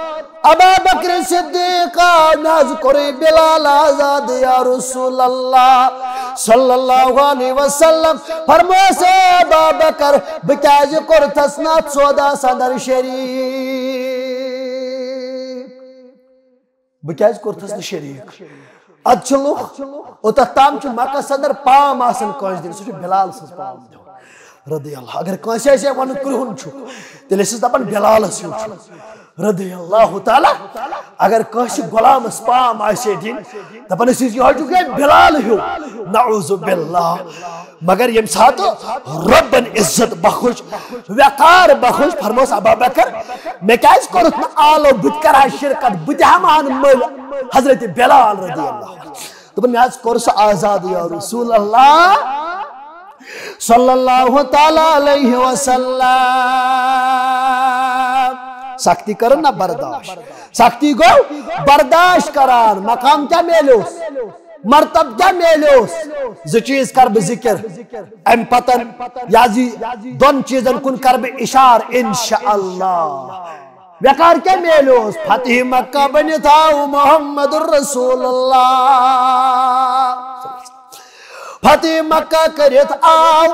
ابا بکر صدیق، مےٚ حظ کوٚرُے بلال آزاد یا رسول اللہ صلی اللہ علیہ وسلم۔ فرموس، اے ابا بکر، بہٕ کیٛازِ کوٚرتھس نہٕ اتھ سوداہس اندر شریٖک؟ بہٕ کیٛازِ کوٚرتھس نہٕ شریٖک؟ اتھ چھِ لُکھ، اوٚتتھ تام چھُ مکس اندر پام آسان کٲنٛسہِ دِنہٕ، سُہ چھُ بلال سٕنٛز پام دِوان۔ رضی اللہ، اگر کٲنٛسہِ آسہِ ہے ونُن کرٛہُن چھُ، تیٚلہِ ٲسِس دپان بلالس ہیوٗ چھُ۔ رضی اللہ تعالیٰ، اگر کٲنٛسہِ غلامس پام آسہِ ہے دِنۍ، دپان ٲسِس، یِہوٚے چھُکھ ہے بلال ہیوٗ۔ نعوذ باللہ۔ مگر ییٚمہِ ساتہٕ رۄبن عزت بخش، وقار بخش، فرموس، ابا بکر، مےٚ کیٛازِ کوٚرُتھ نہٕ آلو، بہٕ تہِ کرٕ ہا شرکت، بہٕ تہِ ہٮ۪مہٕ ہن مٔلۍ حضرت بلال رضی اللہ عنہ۔ دوٚپُن، مےٚ حظ کوٚر سُہ آزاد یا رسول اللہ صلی اللہ تعالیٰ علیہ وسلم۔ سختی کٔرٕن نہ برداشت، سختی گوٚو برداشت کران۔ مقام کیٛاہ میلیوس؟ مرتب کیٛاہ میلیوس؟ زٕ چیٖز کر بہٕ ذکر۔ امہِ پتن یا زِ دۄن چیٖزن کُن کر بہٕ اشارٕ انشاءاللہ۔ وقار کیٛاہ میلیوس؟ فتح مکہ بٔنِتھ آو محمد رسول اللہ۔ فتح مکہ کٔرِتھ آو۔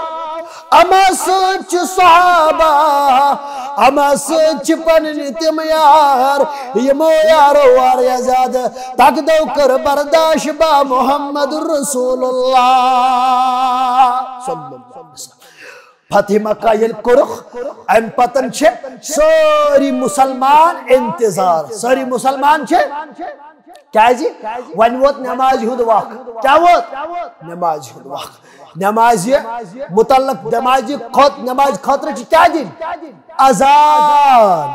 اما سۭتۍ چھِ صحابہ، اما سۭتۍ چھِ پنٕنۍ تِم یار، یِمو یارو واریاہ زیادٕ تکدو کٔر برداشت با محمد رسول اللہ صلی اللہ علیہ وسلم۔ فتح مکہ ییٚلہِ کوٚرُکھ، امہِ پتن چھِ سٲری مسلمان انتظار، سٲری مسلمان چھِ کیازِ؟ وۄنۍ ووت نمازِ ہُنٛد وق۔ کیٛاہ ووت؟ نمازِ ہُنٛد وق۔ نمازِ متعلق، نمازِ خٲط-، نمازِ خٲطرٕ چھِ کیٛاہ دِنۍ؟ اذان۔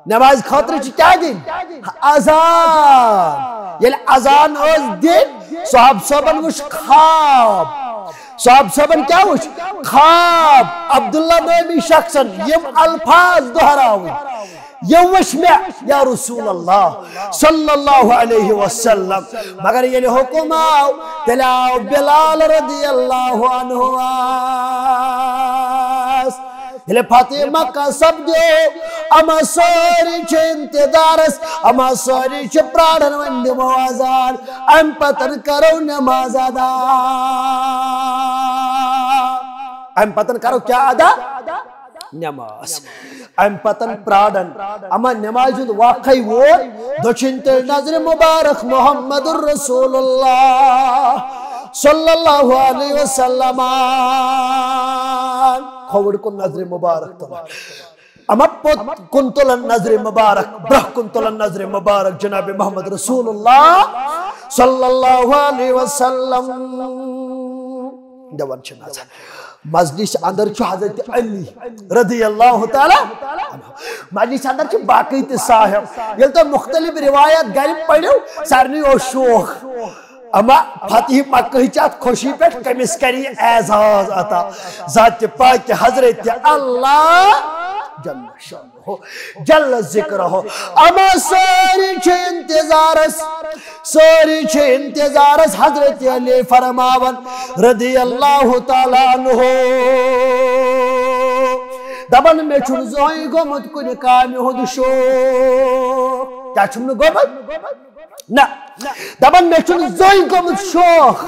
نمازِ خٲطرٕ چھِ کیٛاہ دِنۍ؟ اذان۔ ییٚلہِ اذان ٲس دِنۍ، صحابہٕ صٲبن وٕچھ خواب۔ صحابہٕ صٲبن کیٛاہ وٕچھ؟ خواب۔ عبداللہ نٲمی شخصن یِم الفاظ دہراوٕنۍ۔ یہِ وٕچھ مےٚ یا رسول اللہ صلی اللہ علیہ وسلم۔ مگر ییٚلہِ حُکم آو، تیٚلہِ آو بلال رضی اللہ عنہ آس۔ ییٚلہِ فتح مکہ سپدیو، اما سٲری چھِ انتظارس، اما سٲری چھِ پراران، وۄنۍ دِمو اذان، امہِ پتن کرو نماز ادا۔ امہِ پتن کرو کیٛاہ ادا؟ نماز۔ امہِ پتن پراران، اما نمازِ ہُنٛد وقے ووت، دٔچھِنۍ تُلۍ نظرِ مبارک محمد رسول اللہ صلی اللہ علیہ وسلم۔ کھووُر کُن نظرِ مبارک تُلان، اما پوٚت کُن تُلان نظرِ مبارک، برٛونٛہہ کُن تُلان نظرِ مبارک جناب محمد رسول اللہ صلی اللہ علیہ وسلم۔ دِوان چھِ نظر۔ مجلس اندر چھُ حضرت علی رضی اللہ تعالیٰ عنہ۔ مجلس اندر چھِ باقی تہِ صاحب۔ ییٚلہِ تۄہہِ مختلف روایات گرِ پٔرِو، سارنٕے اوس شوق۔ اما فتح مکہ چہِ اتھ خوشی پٮ۪ٹھ کٔمِس کرِ یہِ اعزاز عطا؟ ذات پاک حضرت اللہ جل شانہ۔ ہو، جل ذکرہ۔ اما سٲری چھِ انتظارس، سٲری چھِ انتظارس۔ حضرت علی فرماون رضی اللہ تعالیٰ عنہ، دپان، مےٚ چھُنہٕ زٕہٕنۍ گوٚمُت کُنہِ کامہِ ہُنٛد شوق۔ کیٛاہ چھُم نہٕ گوٚمُت؟ نہ۔ دپان، مےٚ چھُنہٕ زٕہٕنۍ گوٚمُت شوق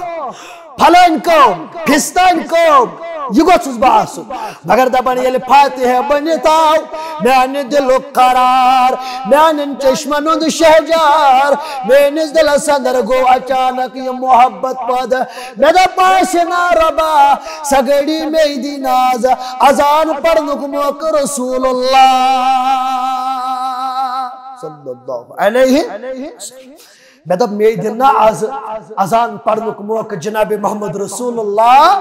فلٲنۍ کٲم، فستٲنۍ کٲم، یہِ گوٚژھُس بہٕ آسُن۔ مگر دپان، ییٚلہِ فاتح بٔنِتھ آو، میانہِ دِلُک قرار، میانٮ۪ن چشمن ہُنٛد شہجار، میٲنِس دِلس اندر گوٚو اچانک یہِ محبت پٲدٕ۔ مےٚ دوٚپ، آسہِ نا رۄبا، سۄ گھڑی مے دی ناز، اذان پرنُک موقعہٕ رسول اللہ صلی اللہ علیہ وسلم۔ مےٚ دوٚپ، مے دِن نا از اذان پرنُک موقعہٕ جناب محمد رسول اللہ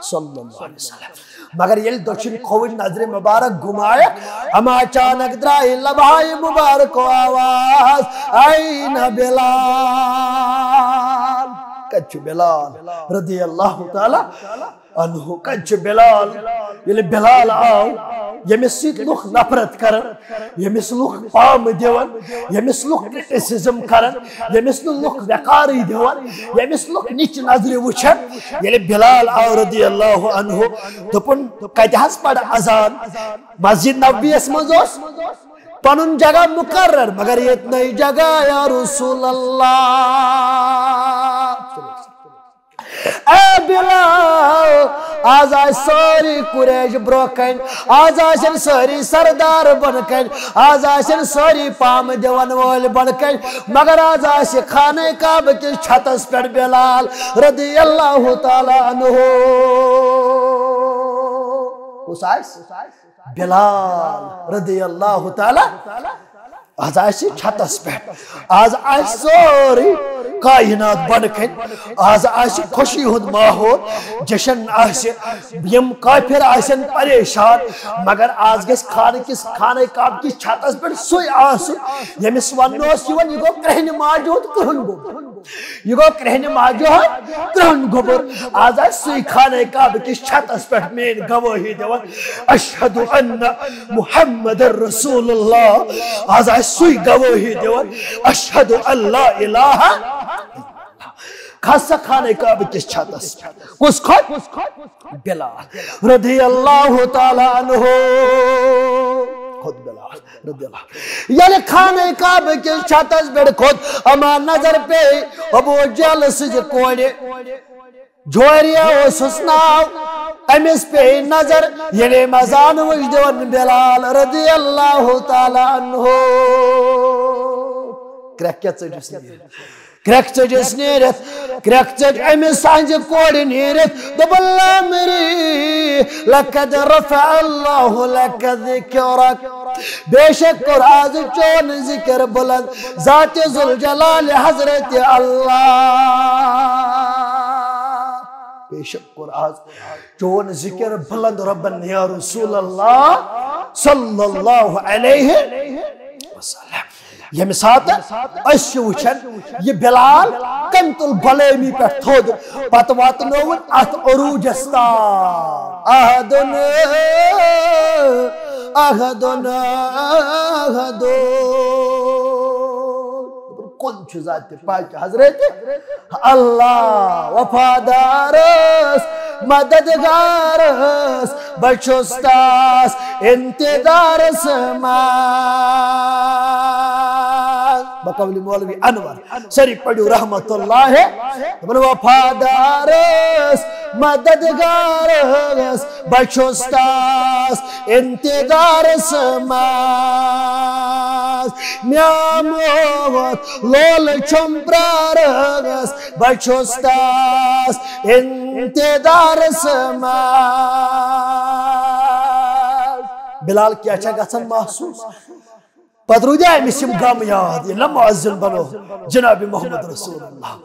صلی اللہ علیہ وسلم۔ مگر ییٚلہِ دٔچھِنۍ کھووٕرۍ نظرِ مبارک گُمایکھ، اما اچانک درٛایہِ لبہٕ ہائے مبارک آواز، "این بلال؟" کتہِ چھُ بلال رضی اللہ تعالیٰ عنہ؟ کتہِ چھُ بلال؟ ییٚلہِ بلال آو، ییٚمِس سۭتۍ لُکھ نفرت کران، ییٚمِس لُکھ پامہٕ دِوان، ییٚمِس لُکھ criticism کران، ییٚمِس نہٕ لُکھ وقارٕے دِوان، ییٚمِس لُکھ نِچہِ نظرِ وٕچھان، ییٚلہِ بلال آو رضی اللہ عنہ، دوٚپُن، کتہِ حظ پرٕ اذان؟ مسجد نبویس منٛز اوس پنُن جگہ مقرر، مگر ییٚتہِ نَے جگہ یا رسول اللہ۔ اے بلال، آز آسہِ سٲری قریش برونٛہہ کنہِ، آز آسن سٲری سردار بۄنہٕ کنہِ، آز آسن سٲری پامہٕ دِوان وٲلۍ بۄنہٕ کنہِ، مگر آز آسہِ خانہ کعبہ کِس چھتس پٮ۪ٹھ بلال رضی اللہ تعالیٰ عنہ۔ کُس آسہِ؟ بلال رضی اللہ تعالیٰ۔ آز آسہِ چھتس پٮ۪ٹھ، آز آسہِ سٲرٕے کائنات بۄنہٕ کنہِ، آز آسہِ خوشی ہُنٛد ماحول، جشن آسہِ، یِم کافر آسن پریشان، مگر آز گژھِ خانہ کِس، خانہ کعبہ کِس چھتس پٮ۪ٹھ سُے آسُن، ییٚمِس وننہٕ اوس یِوان، یہِ گوٚو کرٛہنہِ ماجہِ ہُنٛد کرٛہُن گوٚبُر۔ یہِ گوٚو کرٛہنہِ ماجہِ ہُنٛد کرٛہُن گوٚبُر۔ آز آسہِ سُے خانہ کعبہ کِس چھتس پٮ۪ٹھ میٲنۍ گوٲہی دِوان، "اشہد ان محمد رسول اللہ"۔ آز آسہِ سُے گوٲہی دِوان، "اشہد ان لا الہ"۔ کھس سا خانہ کعبہ کِس چھتس پٮ۪ٹھ۔ کُس کھوٚت؟ بلال رضی اللہ تعالیٰ عنہ۔ کھوٚت بلال رضی اللہ۔ ییٚلہِ خانہ کعبہ کِس چھتس پٮ۪ٹھ کھوٚت، اما نظر پیٚیہِ ابو جہل سٕنٛزِ کورِ۔ جویریہ اوسُس ناو، أمِس پیٚیہِ نظر، ییٚلہِ أمۍ اذان وٕچھ، دِوان بلال رضی اللہ تعالیٰ عنہ۔ کرٛٮ۪کھ کیٛاہ ژٔجِس نیٖرِتھ؟ کرٛٮ۪کھ ژٔجِس نیٖرِتھ، کرٛٮ۪کھ ژٔج أمِس سٕنٛزِ کورِ نیٖرِتھ، دوٚپُن، لامری، لقد رفع اللہ لک ذکرک۔ بے شک کوٚر آز چون ذکر بلند ذات ذوالجلال حضرت اللہ۔ بے شک کوٚر آز چون ذکر بلند ربن یا رسول اللہ صلی اللہ علیہ وسلم۔ ییٚمہِ ساتہٕ أسۍ چھِ وٕچھان یہِ بلال کٔمۍ تُل غلٲمی پٮ۪ٹھ تھوٚد، پتہٕ واتنووُن اتھ عروٗجس تام۔ احدن، احدن، احدن۔ کُن چھُ ذاتِ پاک حضرت اللہ، وفادارس، مددگارس، بہٕ چھُس تس انتظارس منٛز۔ بقول مولوی انور، سٲری پٔرِو رحمت اللہ۔ دوٚپُن، وفادارس، مددگارس، بہٕ چھُس تس انتظارس منٛز۔ مےٚ موت لولہٕ چھُم پرارس، بہٕ چھُس تس انتظارس منٛز۔ بلال کیٛاہ چھا گژھان محسوس؟ پتہٕ روٗدیا أمِس یِم غم یاد، ییٚلہِ نہ مؤذن بنو جناب محمد رسول اللہ۔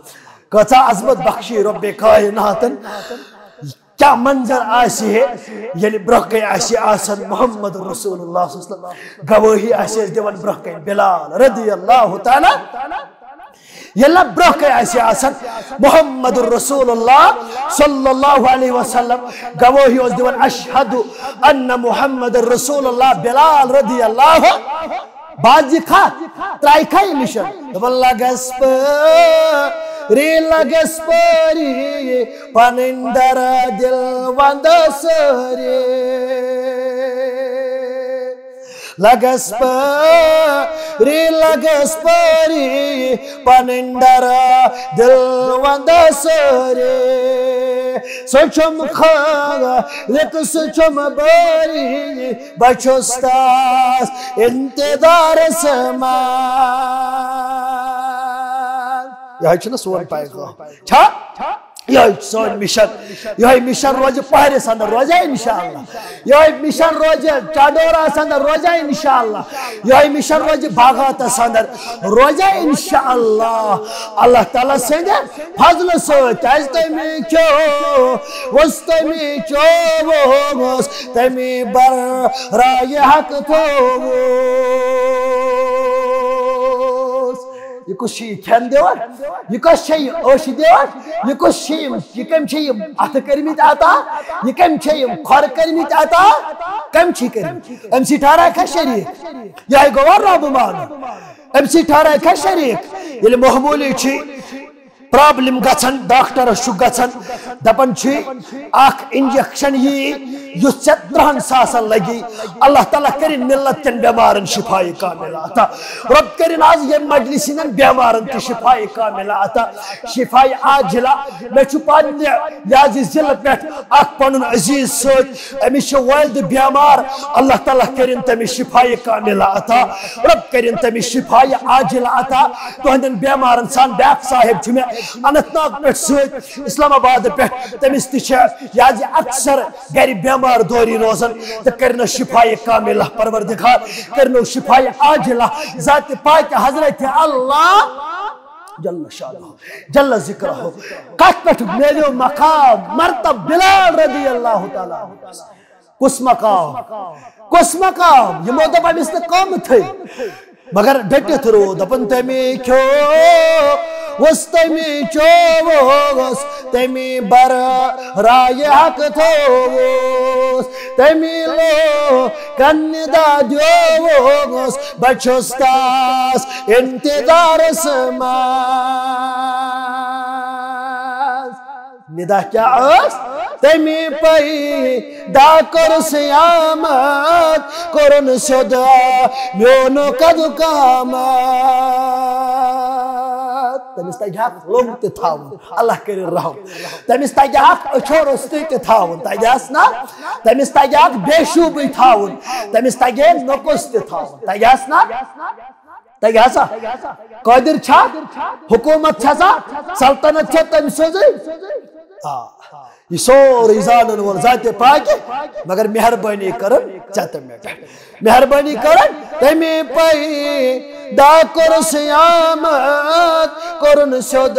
کۭژاہ عظمت بخشی رب کائناتن۔ کیٛاہ منظر آسہِ ہے، ییٚلہِ برٛونٛہہ کَنہِ آسہِ آسان محمد رسول اللہ صلی اللہ علیہ وسلم، گوٲہی آسہِ اَسہِ دِوان برٛونٛہہ کَنہِ بلال رضی اللہ تعالیٰ۔ ییٚلہِ نہ برٛونٛہہ کَنہِ آسہِ آسان محمد رسول اللہ صلی اللہ علیہ وسلم، گوٲہی اوس دِوان، اشہد ان محمد رسول اللہ، بلال رضی اللہ۔ بعض یہِ کھا ترٛایہِ کھا أمِس۔ دوٚپُن، لگس پٲری، لگس پٲری، پنٕنۍ درا دل ونٛدٕ سٲری۔ لگس پٲری، لگس پٲری، پنٕنۍ درا دل ونٛدٕ سٲری۔ سُہ چھُم خالق، سُہ چھُم بٲری، بہٕ چھُس تس انتظارس منٛز۔ یہِ حظ چھُنہ سون پیغام۔ چھا؟ یِہوٚے چھُ سٲنۍ مِشن۔ یِہوٚے مِشن روزِ پہرِس اندر، روزِ انشاءاللہ۔ یِہوٚے مِشن روزِ چاڈوراہس اندر، روزِ انشاءاللہ۔ یِہوٚے مِشن روزِ باغاتس اندر، روزِ انشاءاللہ۔ اللہ تعالیٰ سٕنٛدِ فضلہٕ سۭتۍ، کیٛازِ تٔمی کھیوٚو، اوس تٔمی چووُس، تٔمی برایہِ حق تھووُس۔ یہِ کُس چھُ یہِ کھٮ۪ن دِوان؟ یہِ کۄس چھےٚ یہِ ٲشہِ دِوان؟ یہِ کُس چھِ یِم؟ یہِ کٔمۍ چھِ یِم اَتھٕ کٔرمٕتۍ عطا؟ یہِ کٔمۍ چھِ یِم کھۄر کٔرمٕتۍ عطا؟ کٔمۍ چھِ کٔرمٕتۍ؟ أمۍ سٕے ٹھہرا کھا شریٖک؟ یِہوٚے گوٚوا رۄب مانُن؟ أمۍ سٕے ٹھہرا کھا شریٖک؟ ییٚلہِ معموٗلی چھِ پرابلم گژھان، ڈاکٹرس چھُ گژھان، دپان چھِ، اکھ انجیکشن یی، یُس ژےٚ ترٛہن ساسن لگی۔ اللہ تعالیٰ کٔرِن ملت کٮ۪ن بٮ۪مارن شفایہِ کاملہ عطا۔ رۄب کٔرِن آز ییٚمہِ مجلس ہٕنٛدٮ۪ن بٮ۪مارن تہِ شفایہِ کاملہ عطا، شفایہِ عاجلہ۔ مےٚ چھُ پننہِ یہِ حظ یہِ ضلعہٕ پٮ۪ٹھ اکھ پنُن عزیز سۭتۍ، أمِس چھِ والدٕ بٮ۪مار، اللہ تعالیٰ کٔرِن تٔمِس شفایہِ کاملہ عطا، رۄب کٔرِن تٔمِس شفایہِ عاجلہ عطا۔ تُہنٛدٮ۪ن بٮ۪مارن سان بیٛاکھ صاحب چھُ مےٚ اننت ناگ پٮ۪ٹھ سۭتۍ، اسلام آباد پٮ۪ٹھ، تٔمِس تہِ چھِ یہِ حظ یہِ اکثر گرِ بٮ۪مار دوری روزان، تہٕ کٔرِنَس شفایہِ کاملہ پروردگار، کٔرِنَس شفایہِ عاجلہ ذاتِ پاکہِ حضرت اللہ جل شانہ، جل ذکرہ۔ کتھ پٮ۪ٹھ میلیو مقام، مرتب بلال رضی اللہ تعالیٰ عنہ؟ کُس مقام؟ کُس مقام؟ یِمو دوٚپ أمِس نہٕ قۭمتھٕے، مگر ڈٔٹِتھ روٗد۔ دَپان، تٔمی کھیوٚو، اوس تٔمی چووُس، تٔمی برایہِ حق تھووُس، تٔمی لوکن ندا دیووُس، بہٕ چھُس تس انتظارس منٛز۔ ندا کیٛاہ ٲس؟ تٔمی پیدا کوٚر سیامت، کوٚرُن سیوٚد میون قد قامت۔ تٔمِس تَگہِ ہا لوٚنٛگ تہِ تھاوُن، اللہ کٔرِن رحم۔ تٔمِس تَگہِ ہا أچھو روٚستُے تہِ تھاوُن، تَگہِ ہَس نا؟ تٔمِس تَگہِ ہا بے شوٗبٕے تھاوُن، تٔمِس تَگہِ ہے نۄقُص تہِ تھاوُن، تَگہِ ہَس نا؟ تَگہِ ہسا؟ قٲدِر چھا؟ حکوٗمت چھا سا؟ سلطنت چھا تٔمۍ سٕنٛزٕے؟ آ، یہِ سورُے زانن وول ذاتِ پاکہِ، مگر مہربٲنی کٔرٕن ژےٚ تہٕ مےٚ پٮ۪ٹھ۔ مہربٲنی کٔرٕن تٔمی پٲٹھۍ۔ دا کوٚرُس یامت، کوٚرُن سیوٚد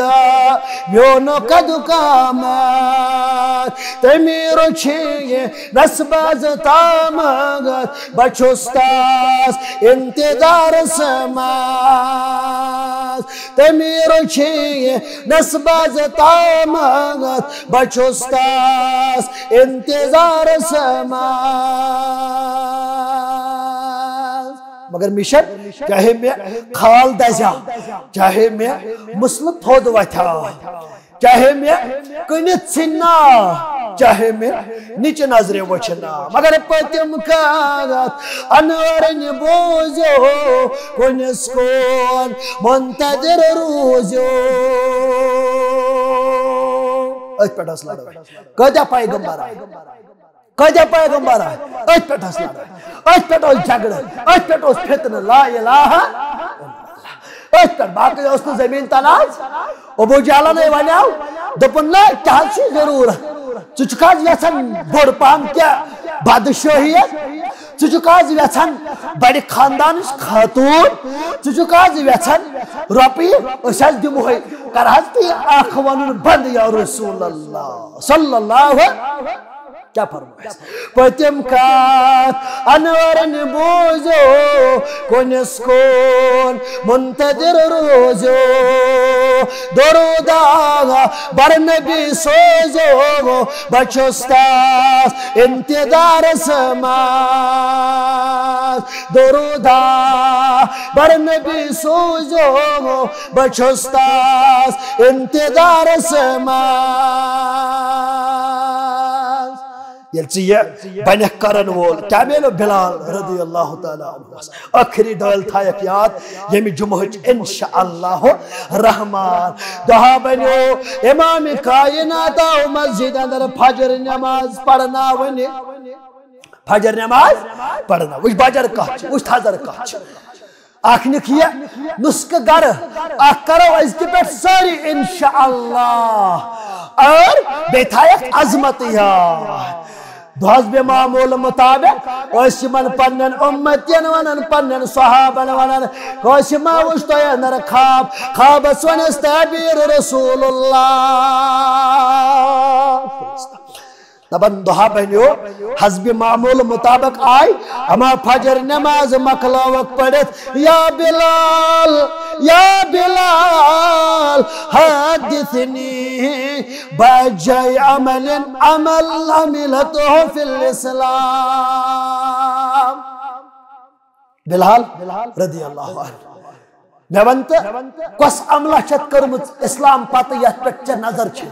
میون قد قامت۔ تٔمی رُچھِ یہِ نسباز تامت، بہٕ چھُس تس انتظارس منٛز۔ تٔمی رُچھِ یہِ نسباز تامت، بہٕ چھُس تس انتظارس منٛز۔ مگر مِشن چاہے مےٚ خال دزیا، چاہے مےٚ مسلہٕ تھوٚد وۄتھیا، چاہے مےٚ کٕنِتھ ژھٕنۍ نا، چاہے مےٚ نِچہِ نظرِ وٕچھِ نا، مگر پٔتِم کاغذ انورٕنۍ بوٗزِو، کُنِس کُن منتظر روٗزِو۔ أتھۍ پٮ۪ٹھ ٲس لڑٲے۔ کٲتیٛاہ پیغمبر آے؟ کٲتیٛاہ پیغمبر آے؟ أتھۍ پٮ۪ٹھ ٲس لڑٲے، أتھۍ پٮ۪ٹھ اوس جھگڑٕ، أتھۍ پٮ۪ٹھ اوس فتنہٕ، لا الہ الا اللہ۔ أتھۍ پٮ۪ٹھ، باقٕے اوس نہٕ زٔمیٖن تنازٕ۔ ابو جہلن ہے ونیو، دوٚپُن، نہ، کیٛاہ حظ چھُے ضروٗرت؟ ژٕ چھُکھ حظ یژھان بوٚڑ پہم کینٛہہ بادشٲہیت؟ ژٕ چھُکھ حظ یژھان بڑِ خاندانٕچ خاتوٗن؟ ژٕ چھُکھ حظ یژھان رۄپیہِ؟ أسۍ حظ دِمہوے۔ کر حظ تُہۍ اکھ ونُن بنٛد، یا رسول اللہ صلی اللہ۔ کیٛاہ فرمایس؟ پٔتِم کتھ انورن بوٗزِو، کُنِس کُن منتظر روٗزِو۔ درود آغا بر نبی سوٗزِو، بہٕ چھُس تس انتظارس منٛز۔ درود آغا بر نبی سوٗزِو، بہٕ چھُس تس انتظارس منٛز۔ ییٚلہِ ژٕ یہِ بنکھ کرن وول، کیٛاہ میلیو بلال رضی اللہ تعالیٰ عنہس؟ ٲخری ڈٲلۍ تھایکھ یاد ییٚمہِ جمعہٕچ، انشاء اللہ رحمان۔ دۄہا بنیو امام کائنات آو مسجد اندر فجر نماز پرناونہِ۔ فجر نماز پرناو۔ وٕچھ بجر کتھ چھِ، وٕچھ تھزر کتھ چھِ۔ اکھ نِکھ یہِ نُسخہٕ گرٕ، اکھ کرو أزکہِ پٮ۪ٹھ سٲری انشاءاللہ۔ اور بیٚیہِ تھایکھ عظمت یاد۔ دۄہس بے معمول مطابق ٲسۍ یِمن پننٮ۪ن اُمتین ونان، پننٮ۪ن صحابن ونان، کٲنٛسہِ ما وٕچھ تۄہہِ اندر خواب؟ خوابس ونس تعبیر رسول اللہ۔ دپان دۄہا بنیو، حسب معمول مطابق آے، اما فجر نماز مکلٲوکھ پٔرِتھ، یا بلال، یا بلال، حدثنی بأی عمل عمل عملته فی الاسلام۔ بلال رضی اللہ عنہ، مےٚ وَن تہٕ، کۄس عملہ چھَتھ کٔرمٕژ اسلام پتہٕ یَتھ پٮ۪ٹھ ژےٚ نظر چھِ؟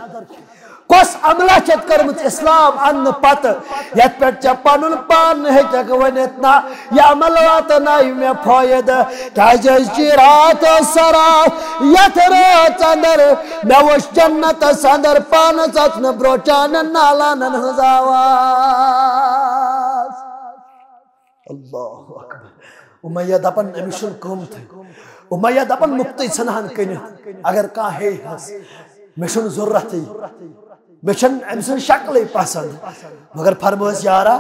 کۄس عملہ چھَتھ کٔرمٕژ اسلام اَننہٕ پتہٕ یَتھ پٮ۪ٹھ ژےٚ پَنُن پان نہٕ ہیٚکَکھ ؤنِتھ، نہ یہِ عمل واتنایہِ مےٚ فٲیدٕ؟ کیٛازِ أزچی راتھ ٲس سۄ راتھ، یَتھ رٲژ اندر مےٚ وٕچھ جنتَس اندر پانَس اَژنہٕ برٛونٛہہ چانٮ۪ن نالانَن ہٕنٛز آواز۔ اللہ اکبر۔ امیہ دپان، أمِس چھُنہٕ قۭمتھٕے۔ امیہ دپان، مُفتٕے ژھٕنہن کٕنِتھ، اگر کانٛہہ ہیٚیہِ ہس۔ مےٚ چھُنہٕ ضروٗرتھٕے۔ مےٚ چھَنہٕ أمۍ سٕنٛز شکلٕے پسنٛد۔ مگر فرمٲیس، یارا،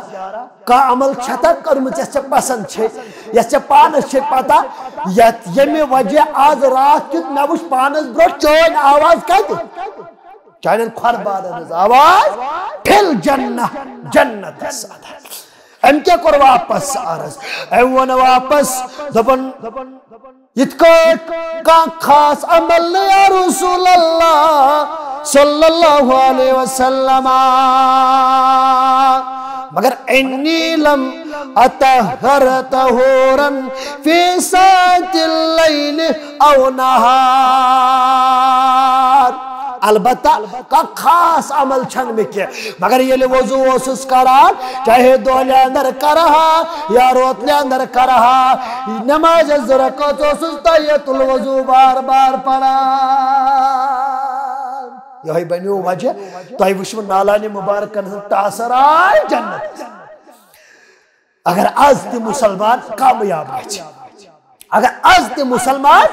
کانٛہہ عمل چھےٚ تہ کٔرمٕژ یۄس ژےٚ پسنٛد چھے، یۄس ژےٚ پانس چھے پتہ، یتھ ییٚمہِ وجہ آز راتھ کیُتھ مےٚ وُچھ پانس برٛونٛہہ چٲنۍ آواز کتہِ؟ چانٮ۪ن کھۄر بارن ہٕنٛز آواز، فی الجنہ، جنتس اندر۔ أمۍ کیٛاہ کوٚر واپس عرض؟ أمۍ ووٚن واپس، دوٚپُن، یِتھ کٲٹھۍ کانٛہہ خاص عمل نہٕ یا رسول اللہ صلی اللہ علیہ وسلم، مگر انی لم اطہر طہورا فی ساعة اللیل او نہار۔ البتہ کانٛہہ خاص عمل چھنہٕ مےٚ کینٛہہ، مگر ییٚلہِ وضو اوسُس کران، چاہے دۄہلہِ اندر کرہا یا روتلہِ اندر کرہا، نمازِ زٕ رکعت اوسُس تحیت الوضو بار بار پران۔ یہے بنیو وجہ، تۄہہِ وٕچھوٕ نالانِ مبارکن ہُنٛد تاثر آے جنت۔ اگر از تہِ مسلمان کامیاب گژھِ، اگر از تہِ مسلمان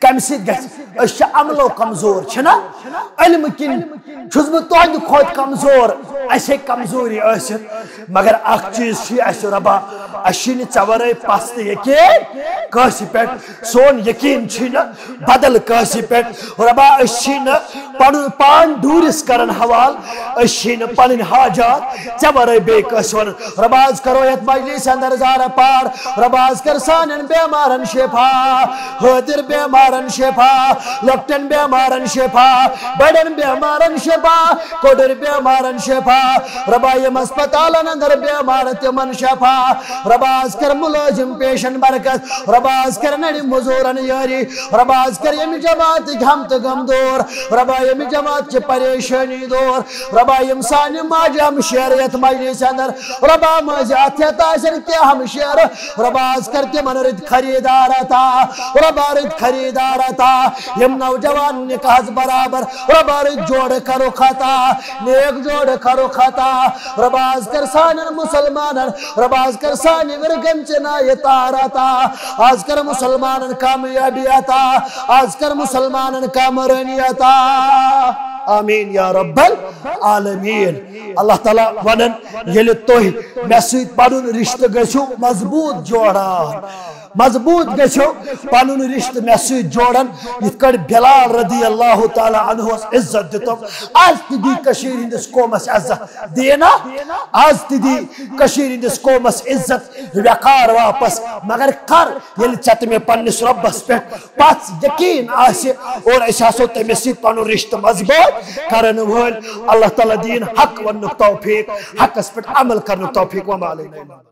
کامہِ سۭتۍ گژھِ، أسۍ چھِ عملو کمزور، چھِنا؟ علمہٕ کِنۍ چھُس بہٕ تُہنٛدِ کھۄتہٕ کمزور، اَسہِ ہیٚکہِ کمزوری ٲسِتھ، مگر اکھ چیٖز چھُ اَسہِ، رۄبا، اَسہِ چھُنہٕ ژےٚ ورٲے پژھ تہٕ یقیٖن کٲنٛسہِ پٮ۪ٹھ، سون یقیٖن چھُنہٕ بدل کٲنٛسہِ پٮ۪ٹھ۔ رۄبا، أسۍ چھِنہٕ پنُن پان ڈوٗرِس کران حوال، أسۍ چھِنہٕ پنٕنۍ حاجات ژےٚ ورٲے بیٚیہِ کٲنٛسہِ ونان۔ رۄبا، از کرو یتھ مجلس اندر زارٕ پار۔ رۄبا، از کر سانٮ۪ن بیمارن شفا، حٲضِر بیمارن شفا، لۄکٹٮ۪ن بیمارن شفا، بڑٮ۪ن بیمارن شفا، کۄڈٕر بیمارن شفا۔ رۄبا، یِم ہسپتالن اندر بیمار تِمن شفا۔ رۄبا، از کر مُلٲزِم پیشن برکت۔ رۄبا، از کر نرِ مزورن یٲری۔ رۄبا، از کر ییٚمہِ جماعتٕکۍ ہم تہٕ غم دور۔ رۄبا، ییٚمہِ جماعت چہِ پریشٲنی دور۔ رۄبا، یِم سانہِ ماجہِ ہمشیرٕ یتھ مجلسہِ اندر، رۄبا، مٲنٛزِ اتھ ہٮ۪تھ آسن کینٛہہ ہمشیرٕ۔ رۄبا، از کر تِمن رٕتۍ خریدار عطا۔ رۄبا، رٕتۍ خریدار عطا۔ یِم نوجوان نکاحس برابر، رۄبا، رٕتۍ جوڑٕ کرُکھ عطا۔ نیک جوڑٕ کرُکھ عطا۔ رۄبا، از کر سانٮ۪ن مسلمانن، رۄبا، از کر سانہِ ورگن چہِ نایہِ تار عطا۔ از کر مسلمانن کامیابی عطا۔ از کر مسلمانن کامرٲنی عطا۔ آمین یا رب العالمین۔ اللہ تعالیٰ ونن، ییٚلہِ تُہۍ مےٚ سۭتۍ پنُن رشتہٕ گٔژھِو مضبوط جوڑان، مضبوط گٔژھِو پنُن رشتہٕ مےٚ سۭتۍ جوڑان، یِتھ کٲٹھۍ بلال رضی اللہ تعالیٰ عنہ عزت دِتُم۔ از تہِ دی کٔشیٖرِ ہٕنٛدِس قومس عزت، دِیہِ نا؟ از تہِ دی کٔشیٖرِ ہٕنٛدِس قومس عزت وقار واپس، مگر کر، ییٚلہِ ژےٚ تہٕ مےٚ پننِس رۄبس پٮ۪ٹھ پژھ یقیٖن آسہِ اور أسۍ آسو تٔمِس سۭتۍ پنُن رشتہٕ مضبوط کرن وٲلۍ۔ اللہ تعالیٰ دِیِن حق وننُک توفیق، حقس پٮ۪ٹھ عمل کرنُک توفیق۔ وما علینا الا